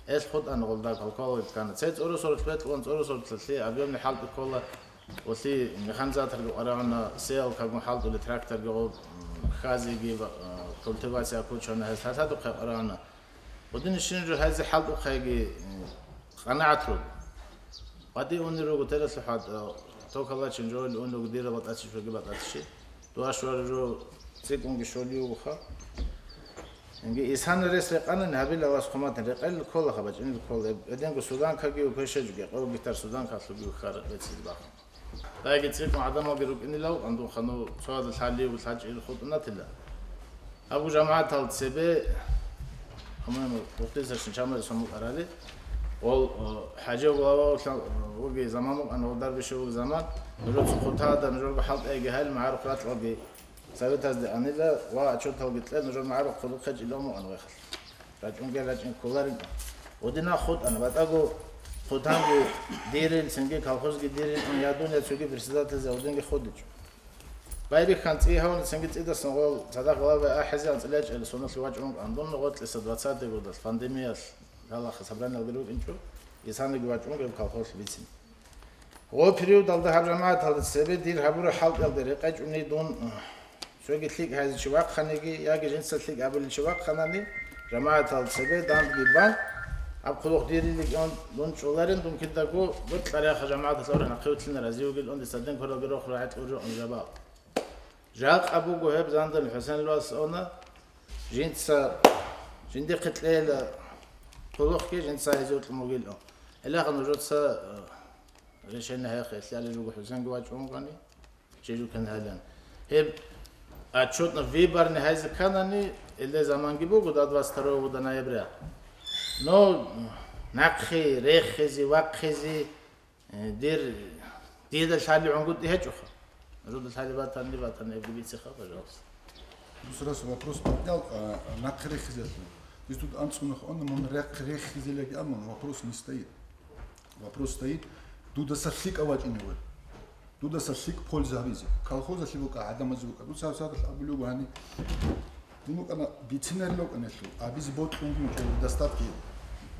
Эл хутӀана голда калкалал иткана. Цей цӀоросорулъ бетӀлъун цӀоросорулъалъе объемный хӀалтӀи ккола, улъи механизаторги къварагӀуна, сеялкагун хӀалтӀули тракторги гъоб, м, хазиги, ва, а, культивация кучана гьез лъалъадухъе къварагӀуна. Гъудин щин жо гьайзе хӀалтӀухъайги, м, къанагӀат руго. БатӀи унел руго тералъухъад, а, токалачин жо унел руго дира батӀачи, жоги батӀачи. Дуа щвара жо цӀикӀкӀунги щолиуха. Инги исана рес рекъанани гьабила вас хъуматин рекъел кколаха, бачӀинел ккола. Эденго суданкаги уквешеджуги, къо гитар суданкалъуги ухар реццил бахъун. Дайги цӀикӀкӀун гӀадамалги рукӀинилал, андун хану цояда лъалиего лъачӀил хутӀунатила. Абу жамагӀатал цебе, по-моему, двух тысячный чамари сомукъарали, ол, о, ХӀажи глава вуги заман букӀана, ол дарбише вуги заман, нужецо хутада, нужерго хӀалтӀайги гьайил магӀарухъ ратӀалги советазде анила ва отчеталги кье, нужер магӀарухъ хъулухъе чӀилан мукъан вехалъ. РачӀунги рачӀин кколарин. Гъудина хутӀана, батӀаго хутанги дирил, цинги колхозги дирил, я дун, я цоги председательзе гъудинги хутӀичӀо. Байрихьан цӀи гьавна, цинги цӀидасан гъол цадахъ главай ахӀизе анцӀила чӀели соналъе вачӀун, андун гъотлъиса двадцатый годалъ пандемиялъ галаха собраниялги рукӀинчӀо, исаниги вачӀун гьеб колхозлъи бицин. Гъо периодалда гьаб жамагӀаталда цебе дир гьабураб хӀалтӀиялда рекъечӀуни дун, цоги лъикӀ гьайзе чи вахъаниги, яги жинца лъикӀ абулел чи вахъанани, жамагӀаталда цебе дандги бан, аб хъулухъ дирилигун дун чӀоларин, дун кидаго бокьарахъа жамагӀаталда орхӀ нахъе вутлъина разиугил, унде цадин квералги рохъ рагӀи кьуржо унжабал. Жакъа буго гьеб зандал ХӀусен лугьас она, жинца, жиндихъе кьейила хъулухъги, жинца гьезул кьун бугилан. Гьелаха нужеца, э, решение гьехъе лъалел руго ХӀусенги вачӀунгани, чи жукен гьалан. Гьеб отчетно выборный гьайзе канани, иле заманги буго, до двадцать второго года ноября. Но нахъе рехизе, вахъизе, Э, дир, дида лъали гӀунгутӀи гьечӀоха. Руда лъали батанни батани, эбги бициха, пожалуйста. Ну, сразу вопрос поднял, а, нахъе рехизелъул. Здесь тут анцӀунах он, мун рехизелеги, а мун вопрос не стоит. Вопрос стоит, дудаса лъикӀав вачӀинев вай. Дудаса лъикӀ польза гьабизе. Колхозалъе букӀа, гӀадамазе букӀа. Дуца гьабсагӀат абулев гьани. Дун вукӀана бицинарилав кӀанелъул, абизе бокьун гьечӀо недостатки.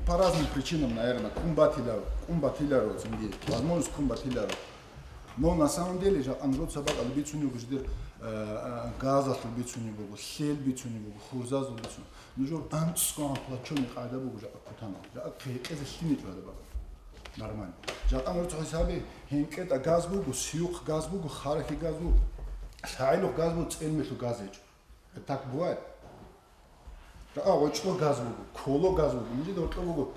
По разным причинам, наверное, ккун батила, ккун батиларо цинги, возможность ккун батиларо. Но на самом деле, жакъа нужеца бакӀалда бицунев жидер, А, газалъул бицунеб буго, лъел бицунеб буго, хурзазул бицун. Нужер анцӀго плачёный къагӀида буго жакъа кутана. Жакъа хъекъезе лъимичӀо гьадаб. Нормально. Жакъа нуж цо хӀисабе, гьенкӀетӀа газ буго, сиюхъ газ буго, харахьи газ буго, лъагӀелухъ газ буго, цӀелмелъу газ гьечӀо. Так бывает? Жакъа гъочӀло газ буго, коло газ буго, нижеда гъоркьо буго.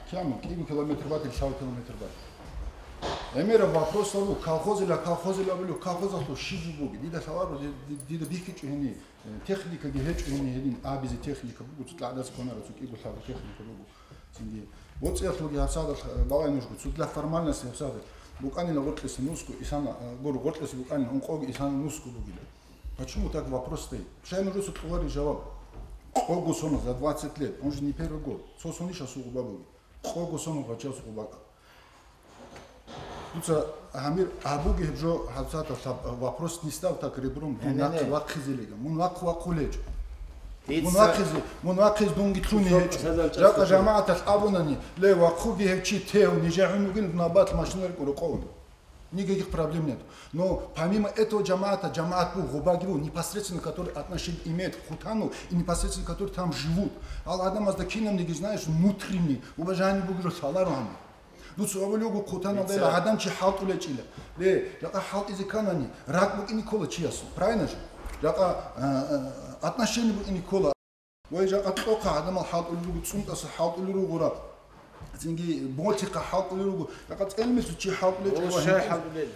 Кяма, кӀиго километр бати, лъабго километр бати. ГӀемераб вопросал буго, колхозила, колхозила абулев, колхозалъул щиб буго, дида лъаларо, ди-, ди-, дида бихьичӀо гьени, э, техникаги гьечӀо гьени, гьедин абизе техника буго, цо тӀагӀдас кванара, цо кӀиго лъабго техника буго. Цинги, боцӀиялъулги гьабсагӀадал, э, балай нужго, цо для формальности гьабсагӀадал. БукӀанила гъоркьиса нусго, исана, э, гуро, гъоркьиса букӀанила, ункъоги исана нусго бугила. Почему так вопрос стоит? Пшай нужеца кьолари жаваб. Къого соно за двадцать лет, он же не первый год. Цо сониша сугъуба буги. Къого соно гъача сугъубакӀа. Дуца, Амир, абуги гьеб жо гьабсагӀатал лъаб-, вопрос не став так ребром, дун Не, не, не. вахъ-, вахъизелига. Мун вахъ-, вахъулечӀо. Дица Мун вахъизе, мун вахъиз дунги лъуни Цо гьечӀо. сазал Жакъа чӀасо. жамагӀаталъ абунани, ле, вахъуги гьев чи тев, нижагӀун вугин, набат машина рикӀкӀуро къовун. Никаких проблем нет. Но помимо этого жамаата, жамаат бу, гъубаги бу, непосредственно, который отношение имеет к Хутану и непосредственно, который там живут. Ал адамазда кинабниги, знаешь, внутренний уважение бугиро лъаларо гьаниб. Дуца абулев вуго, Хутаналда Бица. Гьадам чи хӀалтӀулечӀила. Ле, жакъа хӀалтӀизе кканани, ракӀ букӀине ккола чиясул. Правильно же? Жакъа, а, а, отношение букӀине ккола. Вай, жакъа кьохъа гӀадамал хӀалтӀулел руго, цӀунтӀаса хӀалтӀулел руго ракъ. Цинги ботихъа хӀалтӀулел руго. Жакъа цӀелмису чи хӀалтӀулел О, чӀула шай гьанкӀ. хӀалтӀулел.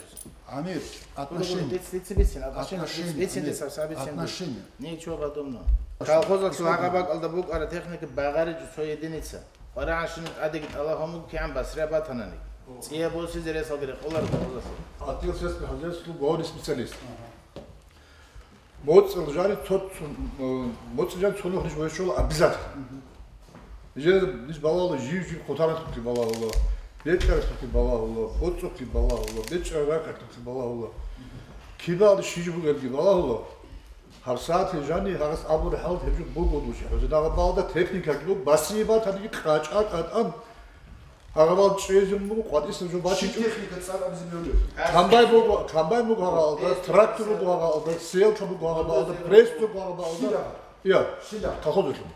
Амир, Гуро, гуро, отношения. диц-, диц-, бицин, отношения, Отношения, бицин, Амир. диц-, диц-, диц-, Отношения. Ничего подобного. Колхозалъул гьагъабакӀалда букӀара техника багъаричӀо цо единица. КъварагӀанщинал тӀадеги тӀалаб гьамуг кигӀан Басрияб батанани. ЦӀия босизе ресалги рекъоларо колхозалъул. Отдел сельского хозяйства, главный специалист. Ага. МоцӀил жаниб цо-, цо-, э, моцӀил жаниб цо нух ниж вайччола обязательно. Нижер ниж балагьула, жив-жив хъутаналъухъе балагьула, бечӀаралъухъе балагьула, боцӀухъе балагьула, бечӀарал ракӀалъухъе балагьула. Кибалда щиж бугелги балагьула. ГьабсагӀат жаниб гьагъас абураб хӀал гьеб жо буго нуж. ХӀузе дагъабалда техникаги буго, Басрияб батаниги къачӀа-къатӀан. Гьагъабал чӀезун буго, къватӀиса жо бачичӀо. Чи техника цӀар абизе бегьулеб? Комбайн буго, комбайн буго гьагъалда, Э, трактор буго гьагъалда, сеялка буго гьагъабалда, пресс буго гьагъабалда. Щила? Я, Щила? Колхозалъул.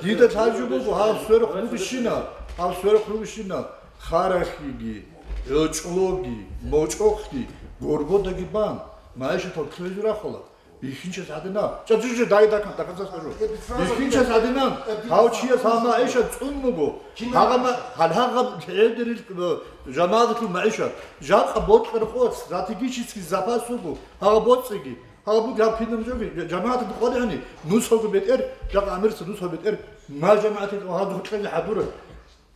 Дида лъай жо буго, гьаб сверухъ ругищина, гьаб сверухъ ругищина, харахьиги, гӀочӀлъоги, мочӀохъги, горбодаги бан, магӀишатал ккезе рахула. Бихьинчияс гьадинан. ЧӀа, жужа, дай дакан, дакан скажу. Бихьинчияс гьадинан. Гьав чияс гьав магӀишат цӀун буго. Гьагъа ма-, гьал гьагъаб гӀедерил, э, жамагӀаталъул магӀишат. Жакъа бокьараб къо стратегический запас буго. Гьагъа боцӀиги. Гьагъа буго гьаб кинаб жоги. ЖамагӀаталда къваригӀани. Нусалго бетӀер, жакъа Амирца нусал бетӀер. Ма жамагӀаталда гьадухъ кьезе хӀадура.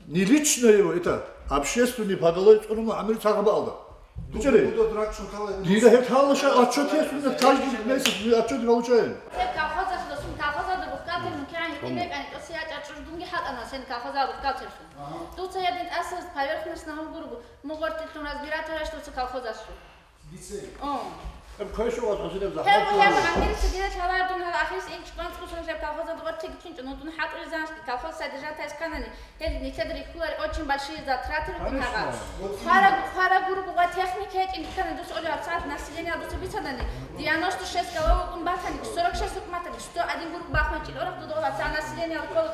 Не лично его, это общественный поголовье цӀунуна Амир цагьабаалда. Ду-, Бичаре? Ду-, ду-, драк шутала, Дида гьеб талаша отчет есть, у нас каждый месяц мы отчет получаем. Гьеб колхозалъ досун, колхозалда бухгалтер мукагӀан гьитӀинекӀани, тӀосе ячӀа чӀуждунги хӀалтӀана сен колхозал бухгалтерлъун. Ага. Дуца гьедин тӀаса поверхностно гьавгургу, мугъортилъун разбирать гьараш дуца колхозалъул. О. Гьеб квешав ваз гьасилеб Гьеб, гьеб загьирлъун. Гьамирца дида лъалардун гьала ахирис инч кӀванцӀ кусун жеб колхозалда гъортиги чинчӀо, нудун хӀатӀулезанщ колхоз содержать кканани, гьел нилъеда рихьулари очень большие затраты рукӀин гьагъа. Конечно. Хвара, хвара гургу ва техника гьечӀин ккани дус оли гьабсагӀат населениялдаса бицанани, девяносто шесть голов вукӀун батани, сорок шесть вукӀун батани, сто один гургу бахмачил орах дуда гьабсагӀат населениялда ккола,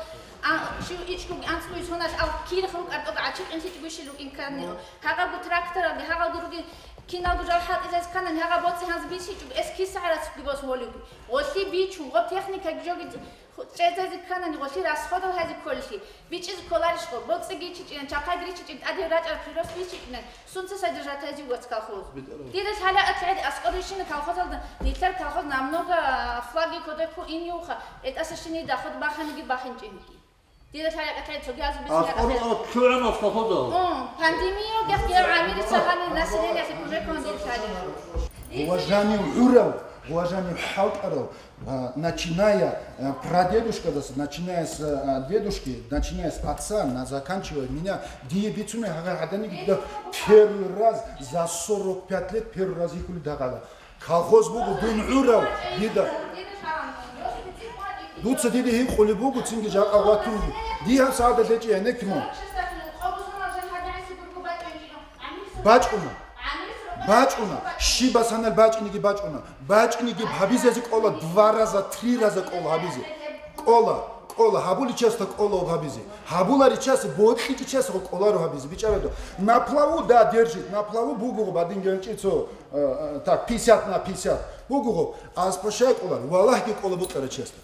а, чи ичӀгуги анцӀгуги соналъ ал кирх рукӀар тӀоба гӀачи къинлъичӀгуйщил рукӀин ккани. Гьагъабгу тракторалги, гьагъалги ругин, киналго жал хӀалтӀизес кканан, гьагъа боцӀи гьанз бисичӀого, эс киса гӀарацги бос волиги. Гъолъи бичун, гъо техникаги жоги чӀезазе кканани, гъолъи расходал гьазе кколелъи, бичӀизе кколарищ гъо, боцӀиги чичӀин, чахъаги ричичӀин, тӀаде рачӀараб прирост бисичӀинан, сунца содержать гьазе вац колхоз. Дида лъала атлъади аскӀор рищина колхозалда, нилъер колхоз намного, а, флаги кодекку ин юха, этӀаса щиний доход баханиги бахинчӀинги. Дида лъала кӀалъай цоги азу бицин Аскъору ракӀалъе. АлчугӀан аскъода. О, пандемия гьеб гьев гӀамири цагьани населениялъе кумекун дир лъалев. Уважение гӀурав, уважение хӀалтӀарав, а, начиная, а, прадедушкадаса, начиная с, а, дедушки, начиная с отца, на, заканчивая меня, дие бицунеб гьагъа гьаданиги, да, первый раз за сорок пять лет первый раз йикӀулеб дагъала. Колхоз буго дун гӀурав дида. Дуца дида гьикъулеб буго, цинги жакъа ватун. Дие гьаб сагӀаталъ гьечӀи гьенекь мун. БачӀуна. БачӀуна, щиб басанал бачӀинеги бачӀуна. БачӀинеги гьабизезе кӀола, два раза, три раза кӀола гьабизе. КӀола, кӀола, гьабуличасда кӀола об гьабизе. Гьабуларичасе, бокьичасе кӀоларо гьабизе. БичӀарада, на плаву, да, держит, на плаву бугого, бадин генчӀи цо, э, э, так, пятьдесят на пятьдесят. Бугого, аз пашай кӀолар, валагьги кӀола бутӀарачасда.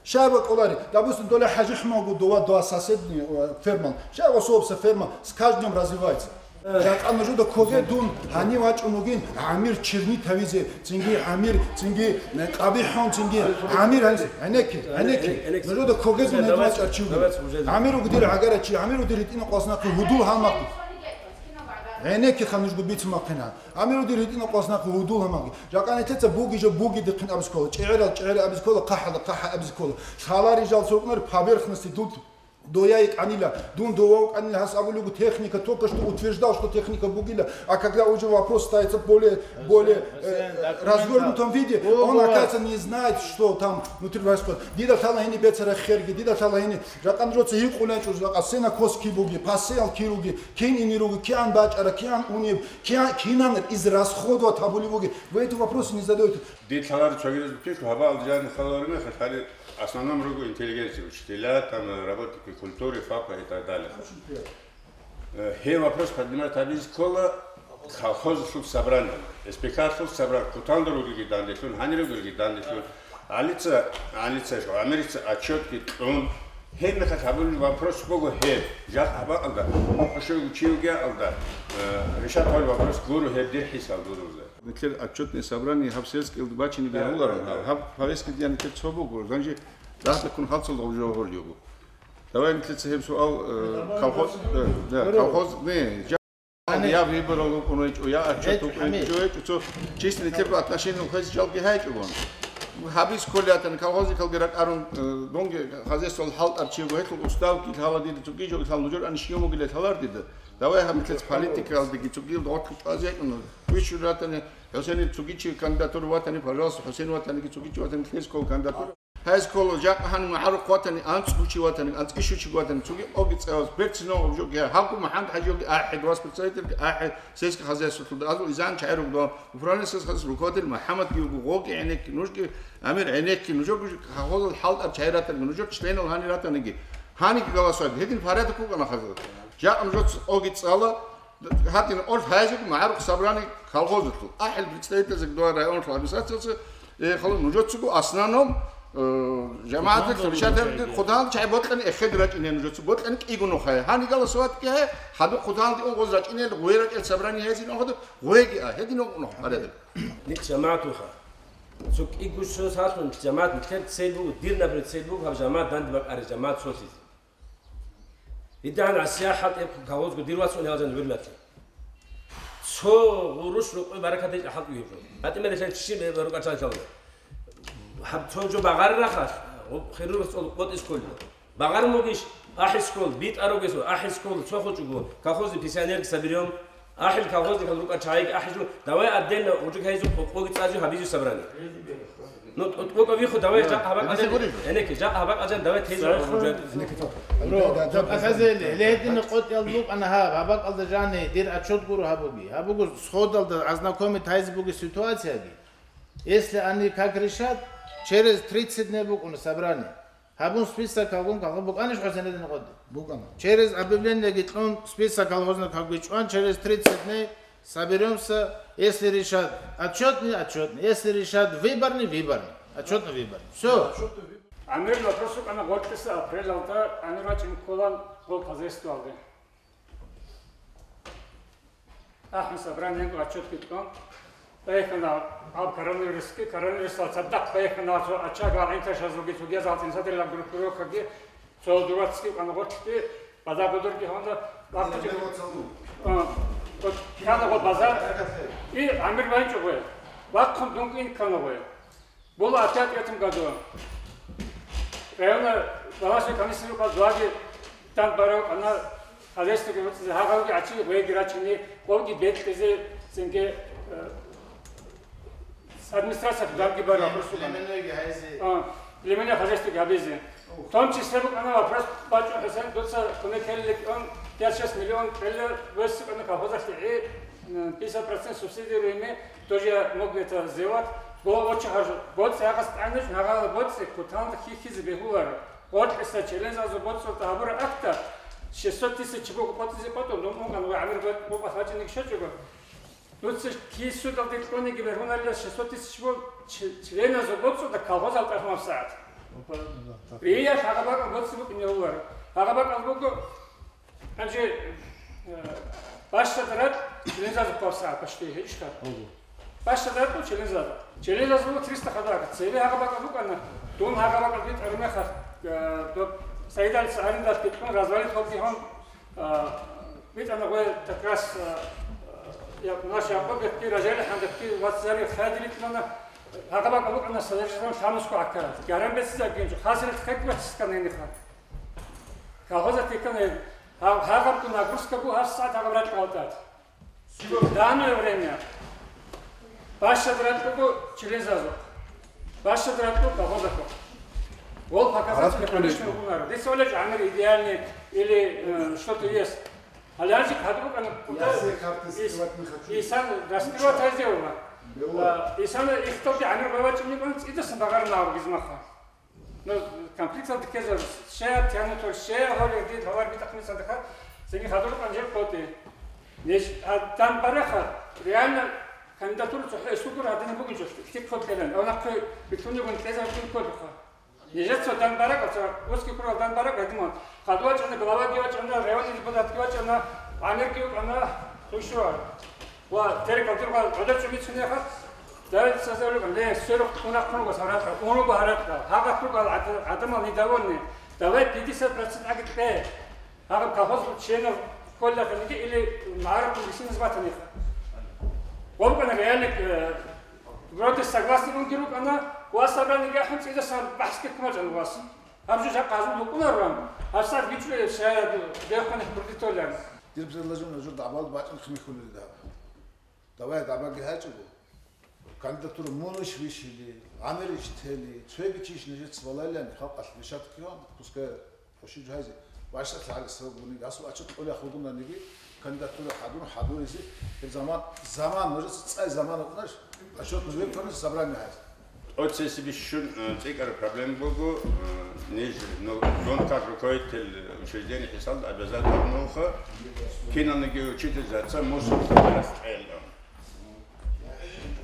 Шайба кӀолари, допустим, дола ХӀажихӀмалгу дова два соседний, э, фермал. Шайба особса ферма с каждым днём развивается. Жакъа нужуда коге дун, гьанив вачӀун вугин, гӀамир чернит гьавизе, цинги гӀамир, цинги, э, къабихӀун, цинги гӀамир гьанси, гӀенекке, гӀенекке. Нужуда коге дун гьедин вачӀар чи вугин. ГӀамир вугдир гӀагара чи, гӀамир вугдир гьитӀина къваснахъи гьудул гьалмагъ. ГӀенеккеха нужгу бицун махъина. Амиру дир гьитӀина къваснахъ гьудул гьамаги. Жакъа нилъеца буги жо буги дихъин абискола. ЧӀегӀерал чӀегӀери абискола, хъахӀала хъахӀа абискола. Лъалари жал сокӀунар поверхности тут. Дояй кӀанила, дун довав кӀанила, гьас абулего техника, только что утверждал, что техника бугила. А когда уже вопрос ставится более, более, э, развернутом виде, он, оказывается, не знает, что там внутри происходит. Дида лъала гьени бецара херги, дида лъала гьени. Жакъа нижоца гьикъуланчӀо, жакъа сцена коски буги, пасеял ки руги, кин ини руги, киан бачӀара, киан унеб, Кия-, кинан израсходовать гьабулеб бугеб? Вы эти вопросы не задаете. Дир лъалар цогидаз букӀинчӀо, гьабаалда жаниб хъаларин мехалъ, гьале основном руго интеллигенция, учителя, там, работники культуры, ФАПа и так далее. Э, гьеб вопрос поднимать гьабизе ккола колхозалъул собрание, СПК-лъул собрание, куталда ругелги данделъун, гьанир ругелги данделъун. ГӀалица, ГӀалица, ГӀамирица отчетги кьун, гьеб мехалъ гьабулеб вопрос буго гьеб. Жакъа гьабаалда, мукъа щуго чи вугеалда, э, решать гьабулеб вопрос гуро гьеб дир хӀисал гурузда. Нилъер отчетное собрание гьаб сельскиялда бачине бегьуларо, гьаб, гьаб повестка дия нилъер цо буго, занже дагьдаккун хал цо жо гьорли його. Давай нилъеца гьеб суал, э, колхоз, э, да, колхоз, не, Гьаниб я выборал вукӀун вачӀо, я отчет вукӀун вачӀо, цо чисто нилъерго отношениялъ хвезал жалги гьайчӀогон. Гьабиз кколеятан, колхозникалги ракӀарун, э, донги хозяйствоялъ хӀалтӀарав чи вуго, гьелъул уставги лъала дида цоги жо лъала, нужер ани щив мугила лъалар дида. Давай гьаб нилъец политикаялдеги цоги догъорлъ чӀвазе якӀун. Виччур ратани, ХӀусенил цоги чи кандидатура ватани, пожалуйста, ХӀусен ватаниги цоги чи ватани, нилъецкого кандидатура. Гьез ккола, жакъа гьанив магӀарухъ ватани, анцӀго чи ватани, анцӀкӀищу чи ватани, цоги къоги цӀевас, берцинав гьаб жоги, гьабго МухӀамад ХӀажиялги ахӀи, рос представительги ахӀи, сельскохозяйстволъулда азул изан чагӀи ругдал, управление сельскохозяйстволъул руководитель МухӀамадги вуго, гъоги гӀенекки, нужги, Амир гӀенекки, нужерго колхозал хӀалтӀарав чагӀи ратаниги, нужер членал гьанир ратаниги, гьаниги голосовать, гьедин порядок вукӀана хаза. Жакъа нужеца къоги цӀала, Гьадин, гьоркьоб гьайзеги магӀарухъ собрание колхозалъул, ахӀи представительзеги дугьа районалъул администрациялъе, э, хала нужецаго основном, э, жамагӀаталъул ришаталги хъудалъ чагӀи бокьани эхеде рачӀине нужеца, бокьани кӀиго нухае. Гьанигала саватги гьай, хадуб хъудалъги ун гъоз рачӀине, гъой рачӀел собрание гьайзин ун хадуб, гъойги а, гьедин ун нух гьареда. Нилъ жамагӀатулха. Цо кӀиго шо саллъун жамагӀат нилъер цел буго, дир, например, цел буго, гьаб жамагӀат данде бакӀари, жамагӀат цолъизе. Гьедигьан гӀасияхӀал тӀехь кавозго дир вацун гьалжан гӀурмалъи. Цо гъурущ рукъой баракат гьечӀо хӀалтӀи гьеб жо. ГьатӀимаде лъай ччи рукӀа чалчалда. Гьаб цо жо багъараб рахъалъ, гъоб хирург цӀолукъ къотӀиз кколеб. Багъарун бугищ, ахӀи скол, битӀа ругесо, ахӀи скол, цо хочӀого, колхозный пенсионерги соберём. АхӀил колхозникал рукӀа чагӀиги ахӀижу, давай отдельно гъужик гьайзу къокъоги цӀазю гьабизю собрание. Ну, тӀутӀбукӀа виху, давай жакъ гьабакъ гьанже, гьенекке, жакъ гьабакъ гьанже, давай тезу гъужа. Бро, легьедин къотӀял букӀана гьаб, гьабакъалда жани дир отчет гуро гьабуги. Гьабуго сходалда ознакомить гьайзе буги ситуацияги. Если они как решат, через тридцать дней букӀуна собрание. Гьабун список гьабун, гьабун букӀанищ ХӀусейнидин къоди? БукӀана. Через объявлениеги кьун список колхозникалги чӀван, через тридцать дней соберемся, если решат отчетный, отчетный, если решат выборный, выборный. Отчетный, выборный. Всё. Амир вопрос вукӀана гъоркьиса апрелалда, Амир вачӀин кколан гъол хозяйствоялде. АхӀун собраниего отчетги кьун, поехана гьаб коронавируски, коронавирусал цадахъ поехана цо ачагал гӀинташазулги цогиязал цӀинцадерила группировкаги, цо дурацги вукӀана гъоркьги, базар гъодорги гьанна вахъичӀо. А, вот кана гъо базар, и Амир вайчӀо гъой. Вахъун дун кӀин ккана гъой. Было опять в этом году. Районна балансовая комиссия рукъа зуаги дан барав ана хозяйствоги вуцӀизе гьагъавги гьачи гъвейги рачине, къовги бекьизе цинги, э, с администрацияти данги барав. Племеннойги гьайзе. А, племенное хозяйствоги гьабизе. В том числе букӀана вопрос бачӀун ХӀусейн дуца кумекелли кӀун пять-шесть миллион кьела весикӀана колхозалъе гӀи. Пятьдесят процентов субсидируемый, тоже я мог это сделать. Было очень хорошо. БоцӀи гьагъас тӀагӀинчӀун, гьагъала боцӀи кутанлъи хьихьизе бегьуларо. Гъоркьиса челензазул боцӀалда гьабураб акта шестьсот тысяч буго къотӀизе къотӀун, дун унган ва гӀамир букӀа фачӀиниги щачӀого. Дуца кисудалде кьуниги бергьуналила шестьсот тысяч бу-, ч-, членазул боцӀуда колхозал тӀахьмаб сагӀат. Риял гьагъаб бакӀал боцӀи букӀине гьуларо. Гьагъаб бакӀал буго, Гьанже, э, бащад ракь челензазухъ ваб сагӀат бащдей гьечӀищха? Ого. Бащад ракь челензазухъ. Челензазухъ триста хадур. Цебе гьагъаб бакӀал букӀана, дун гьагъаб бакӀал битӀараб мехалъ, э, доб Саидалица арендалъ битӀун, развалить гьабги гьун, э, битӀана гъой как раз, э, э, я-, наш Якъуб бетги, Ражали хӀандакги, вацари хайдилитӀана, гьагъаб бакӀал букӀана садержан шамуску гӀаккара. Гаран бецизабгинчӀо, хасилат хъекӀ бацискана гьениха. Колхоза текан гьеб. Гьаб-, гьагъабго нагрузка буго гьаб сагӀат гьагъаб ракьалда. Данное время. Бащад ракьго челензазухъ. Бащад ракьго колхозахъ. Гъол показатель, конечно, угунар. Дица олеч гӀамир идеальный или, э, что-то есть. Гьале гьанжи хадуб букӀана, куда Исан раскрывать гьазе вугьа. Исан ихталги гӀамир бавачӀунебан цӀидасан багъарна гьаб гизмаха. Ну, конфликталда ккезар, щай тянутал, щай гьорил дир гьавар битӀахъинецадахъа, цинги хадур къанжер къотӀи. Неш, а, дан бараха, реально кандидатура цохӀо эсугур гьадинаб бугинчӀо, лъикӀ кколкьелан, ав нахъе битӀунигун кьезар кин кколуха. Нижеца дан баракӀа, ца оски курал дан баракӀа гьадиман. Хадур вачӀана, главаги вачӀана, районный депутатги вачӀана, гӀамирги вукӀана, хушуар. Ва терекал диргъал гӀодор чӀумицунеха, Давид Сазалукан, ле, сверухъ унахъун гъос гьаратӀа, унуго гьаратӀа, гьагъат ругал гӀад-, гӀадамал недовольный. Давай пятьдесят процент аги кье. Гьагъаб колхоз членов кколаханиги или магӀарухъун бисиназ батаниха. Гъолкъана реальный, э, вроде согласный унги рукӀана, ва собраниеги ахӀун цӀидасан бахӀсги кумачӀан вас. Гьаб жо жакъа гьазул букӀунаруран, гьабсагӀат бичӀчӀулеб шагьараб дехъани бурдитолан. Дир предложение жо дагӀбал бачӀун хмихьулел дагьаб. Давай дагӀбаги гьачӀого. Кандидатура мунищ вищили, гӀамерищ тели, цоги чийищ нижеца валайлани халкъалъ решаткион, пускай хӀушиб жагьизе, бащдалъ гьале сабаб бугониги, гьасул ачӀи кьолеб хӀугунаниги, кандидатура хӀадур, хӀадуризе, гьеб заман, заман, нужеца цӀай заман вукӀунарищ, отчётный веб-, собрание гьайзе. Оцеси бищун, э, цӀикӀкӀараб проблема буго, э, ниж, ну, зон как руководитель учреждения хӀисалда обязательно нуха, киналниги учительзаца мусорлъухъ къарас кьела.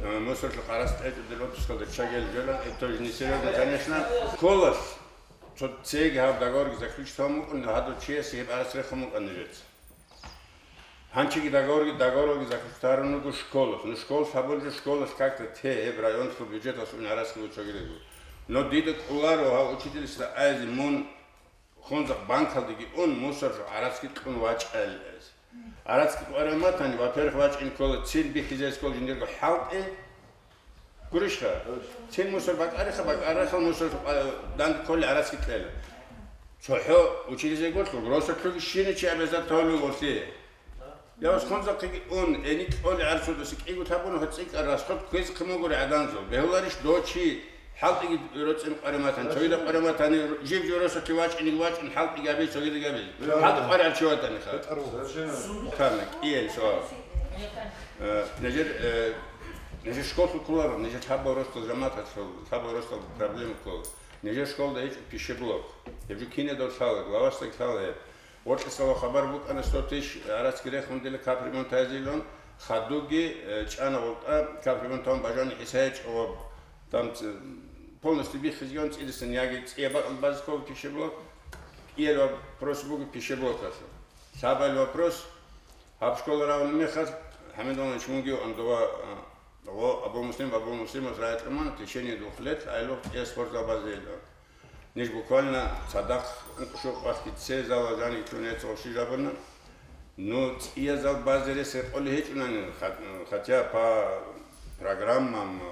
Э, мусорлъухъ къарас кьечӀо дир отпускалда чагел жолан, это тоже несерьезно, конечно. Школалъ цо цеги гьаб договорги заключить гьабун букӀун, гьадур чиясе гьеб арас рехун букӀан нижеца. Гьанчиги договорги, договорги заключить гьарун руго школалъ. Ну, школалъ гьабулеб жо школалъ как-то те, гьеб районалъул бюджеталъ ун гьараскӀи бучӀогидаго. Но дида кӀоларо гьав учительасда айзе мун хунзахъ банкалдеги ун, мусорлъухъ гьараскӀи кьун вачӀайилан. ГьараскӀи кьвараб матани, во-первых, вачӀин ккола цин бихьизе ккола жиндирго хӀалтӀи, Гурищха? Цин мусор бакӀариха, бакӀарахал мусор, а, данде кколи гьараскӀи кьела. ЦохӀо училизе гурлъул, росулъги щиничи абеза тавлугъулъи. Я ус хунзахъеги ун, эни кьоли гӀарцудаса кӀигу табун, гьоцӀикӀа расход кквез хъимугури гӀаданзул. Бегьуларищ дочи, хӀалтӀиги роцӀин къараматан, цогида къараматани, жиб-жиб росулъи вачӀиниги вачӀун, хӀалтӀиги гьабиз, цогидаги гьабиз. ХӀалтӀи къваригӀарчи ватаниха. Тана, кӀиен суал. Э, нижер, э, нижер школлъуккуларо, нижер лъабал росдал жамагӀаталъул, лъабал росдал проблема ккола. Нижер школда гьечӀо пищеблок. Гьеб жо кинедав лъала, главасдаги лъала гьеб. Гъоркьисала хабар букӀана, сто тысяч гьараскӀи рехун дила капремонт гьайзилан, хадуги, э, чӀана гъултӀа капремонт гьабун бажани хӀиса гьечӀо ва там ц-, полностью биххизеган цӀидасан яги цӀия бакӀал базис ккола пищеблок. КӀиел вопрос буго пищеблокалъул. Лъабал вопрос, гьаб школа равна мехалъ, ХӀамид Иванович, мунги андова, а, гъо Абу Муслим, Абу Муслимас рагӀи тӀаман, в течение двух лет гӀайлугъ кӀиас спортзал базе ила. Ниж буквально цадахъ ункъо-щуго къватӀги цезала жаниб чӀунеца гъощи жабуна. Ну, цӀиязал базе рес рекъолей гьечӀунани, хат-, хотя по программам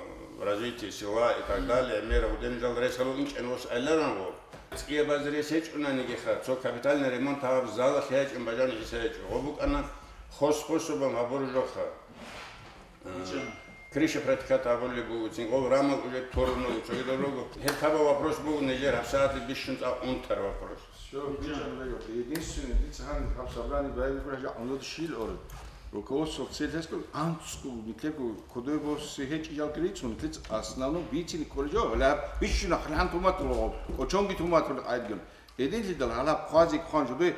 развития села и так далее, мера гьуденижал рес гьалу инчӀен вос айларан гъо. ЦӀиябаз рес гьечӀунанигиха, цо капитальный ремонт гьаб залалъ гьечӀун бажани хӀиса гьечӀо. Гъо букӀана хос способом гьабуружоха. Э, крыша протекать гьабулеб буго, цин гъов рамал уже торуно, цогидал руго. Гьеб таба вопрос буго, нижер гьабсагӀатли бищун цӀакъ унтар вопрос. Всё, бичӀан бегав. Единственный, дица гьаниб гьаб собрание байбихьула гьанже гӀумруде щил ореб. Руководство цель гьескӀун анцӀго нилъего кодобе босе гьечӀи жалги рицун, нилъец основном бицин кколел жо, гьалаб бищун ахъан туматулгъо, кочонги туматул гӀайдгун. Гьединлъидал гьалаб хъвази хъван жуде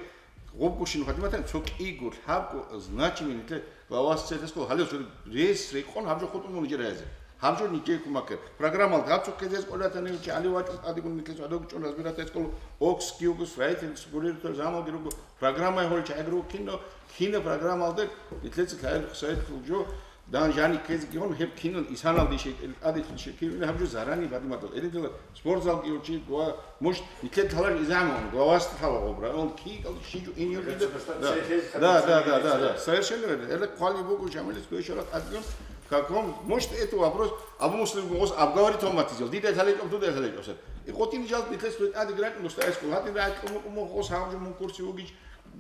гъубгушин хадиматан цо кӀиго лъабго значимый нилъе главас цель гьескӀун гьалев жуде рес рекъон гьаб жо хутӀун мун жиразе. Гьаб жо нилъее кумакер. Программал гьаб цо кезез кӀолатани чи гьалев вачӀун тӀадигун нилъес гӀодов чӀун разбирать гьескӀун окс киугу строитель сгуриртал замалги руго. Программаялъул чагӀи руго кино, кино программалда нилъеца лъаил хъсайилъул жо, дан жани ккезегион гьеб кино исаналде шей-, тӀаде шей-, кино гьаб жо зарани бадиматал. Эдинтала спортзалги учи, ва муш нилъед лъалар изамун, главасда лъала гъоб район, кикал шижу ин южида. Да, да, да, да, да, да. Совершенно верно. Эла хъвали бугу Шамилис квешала адгун, в каком, может, это вопрос, Абу Муслим гос обговорить томатизел. Дида лъалечӀоб, дуда лъалечӀоб. И къотин жал нилъес тӀаде грак, мустаэс кул. Гьадин рагӀ куму-, куму гос гьаб жо мун курси вугич,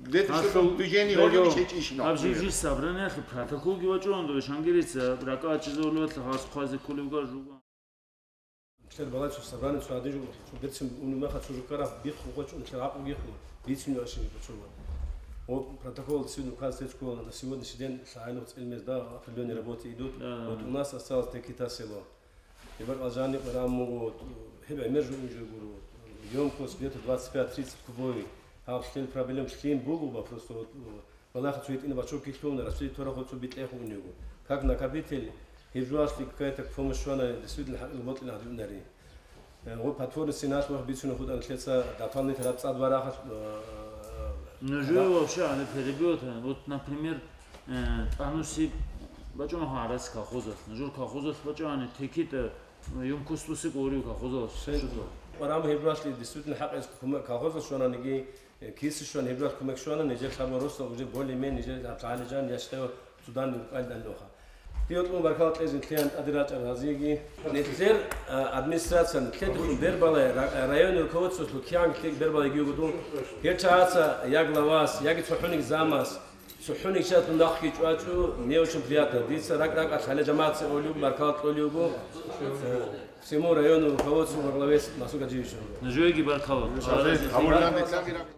Гьасул гьаб жив жив собраниялъул протоколги вачӀун, дой шангирица ракӀа ачизе улевалъа гьас хъвазе кколевга жугьун. Мушлер балай цо собрание цо гьадин жо, цо берцин унумаха цо жукараб бихъ угъочӀун, мушлер гьакъуги хъу, бицин вашин бучула. Вот протокол цин указ течко на сегодняшний день лъагӀалухъ цӀилмез да определённые работы идут. Да, да, вот да. У нас осталось такие-то село. Гьеб бакӀалда жаниб ран буго, гьеб гӀемер жугьун жо гуро, ёмкость где-то двадцать пять тридцать кубовый. Гьаб лъел проблем лъим буго, просто вот, балагье цо гьитӀина бачок килъун, расширить торахъо цо битӀехун унего. Как накопитель, гьеб жугьалъе какая-то помощь щвана, действительно, хӀакъил бокьилан гьадин унари. Э, вот подпорный стеналъ вахъ бицунеб хутӀана нилъеца дополнительно раб цӀад варахъалъ, э, Нужее вообще ана перебьёт. Вот, например, э, тӀанусиб бачӀун гьарас колхозалъ. Нужер колхозалъ бачӀани текитӀа, э, ёмкость лусик гъорив колхозалъ. Шутла. Къварам гьеб ралъи действительно хӀакъ эс кумек колхозалъ щвананиги, э, киси щван гьеб ралъ кумек щвана, нижер лъабал росла уже более-менее нижер гьаб гьали жан яшгъев цудан рукӀалдан доха. Диотун баркала кьезин лъеян тӀаде рачӀар гьазиеги. Нилъер, а, администрациян лъедухун бербалай ра-, районный руководстволъул киян лъег бербалай гиугу дун. Гьел чагӀаца я главас, яги цохӀуник замас, цохӀуник чияс дун нахъги чӀвачӀу, не очень приятно. Дица ракӀ-ракӀалъ гьале жамагӀатца олиугу, баркала кьолиугу. Э, всему району руководству во главе с Масуд Гаджиевичем. Нужееги баркала. Гьабуралан бетлаги ракӀ.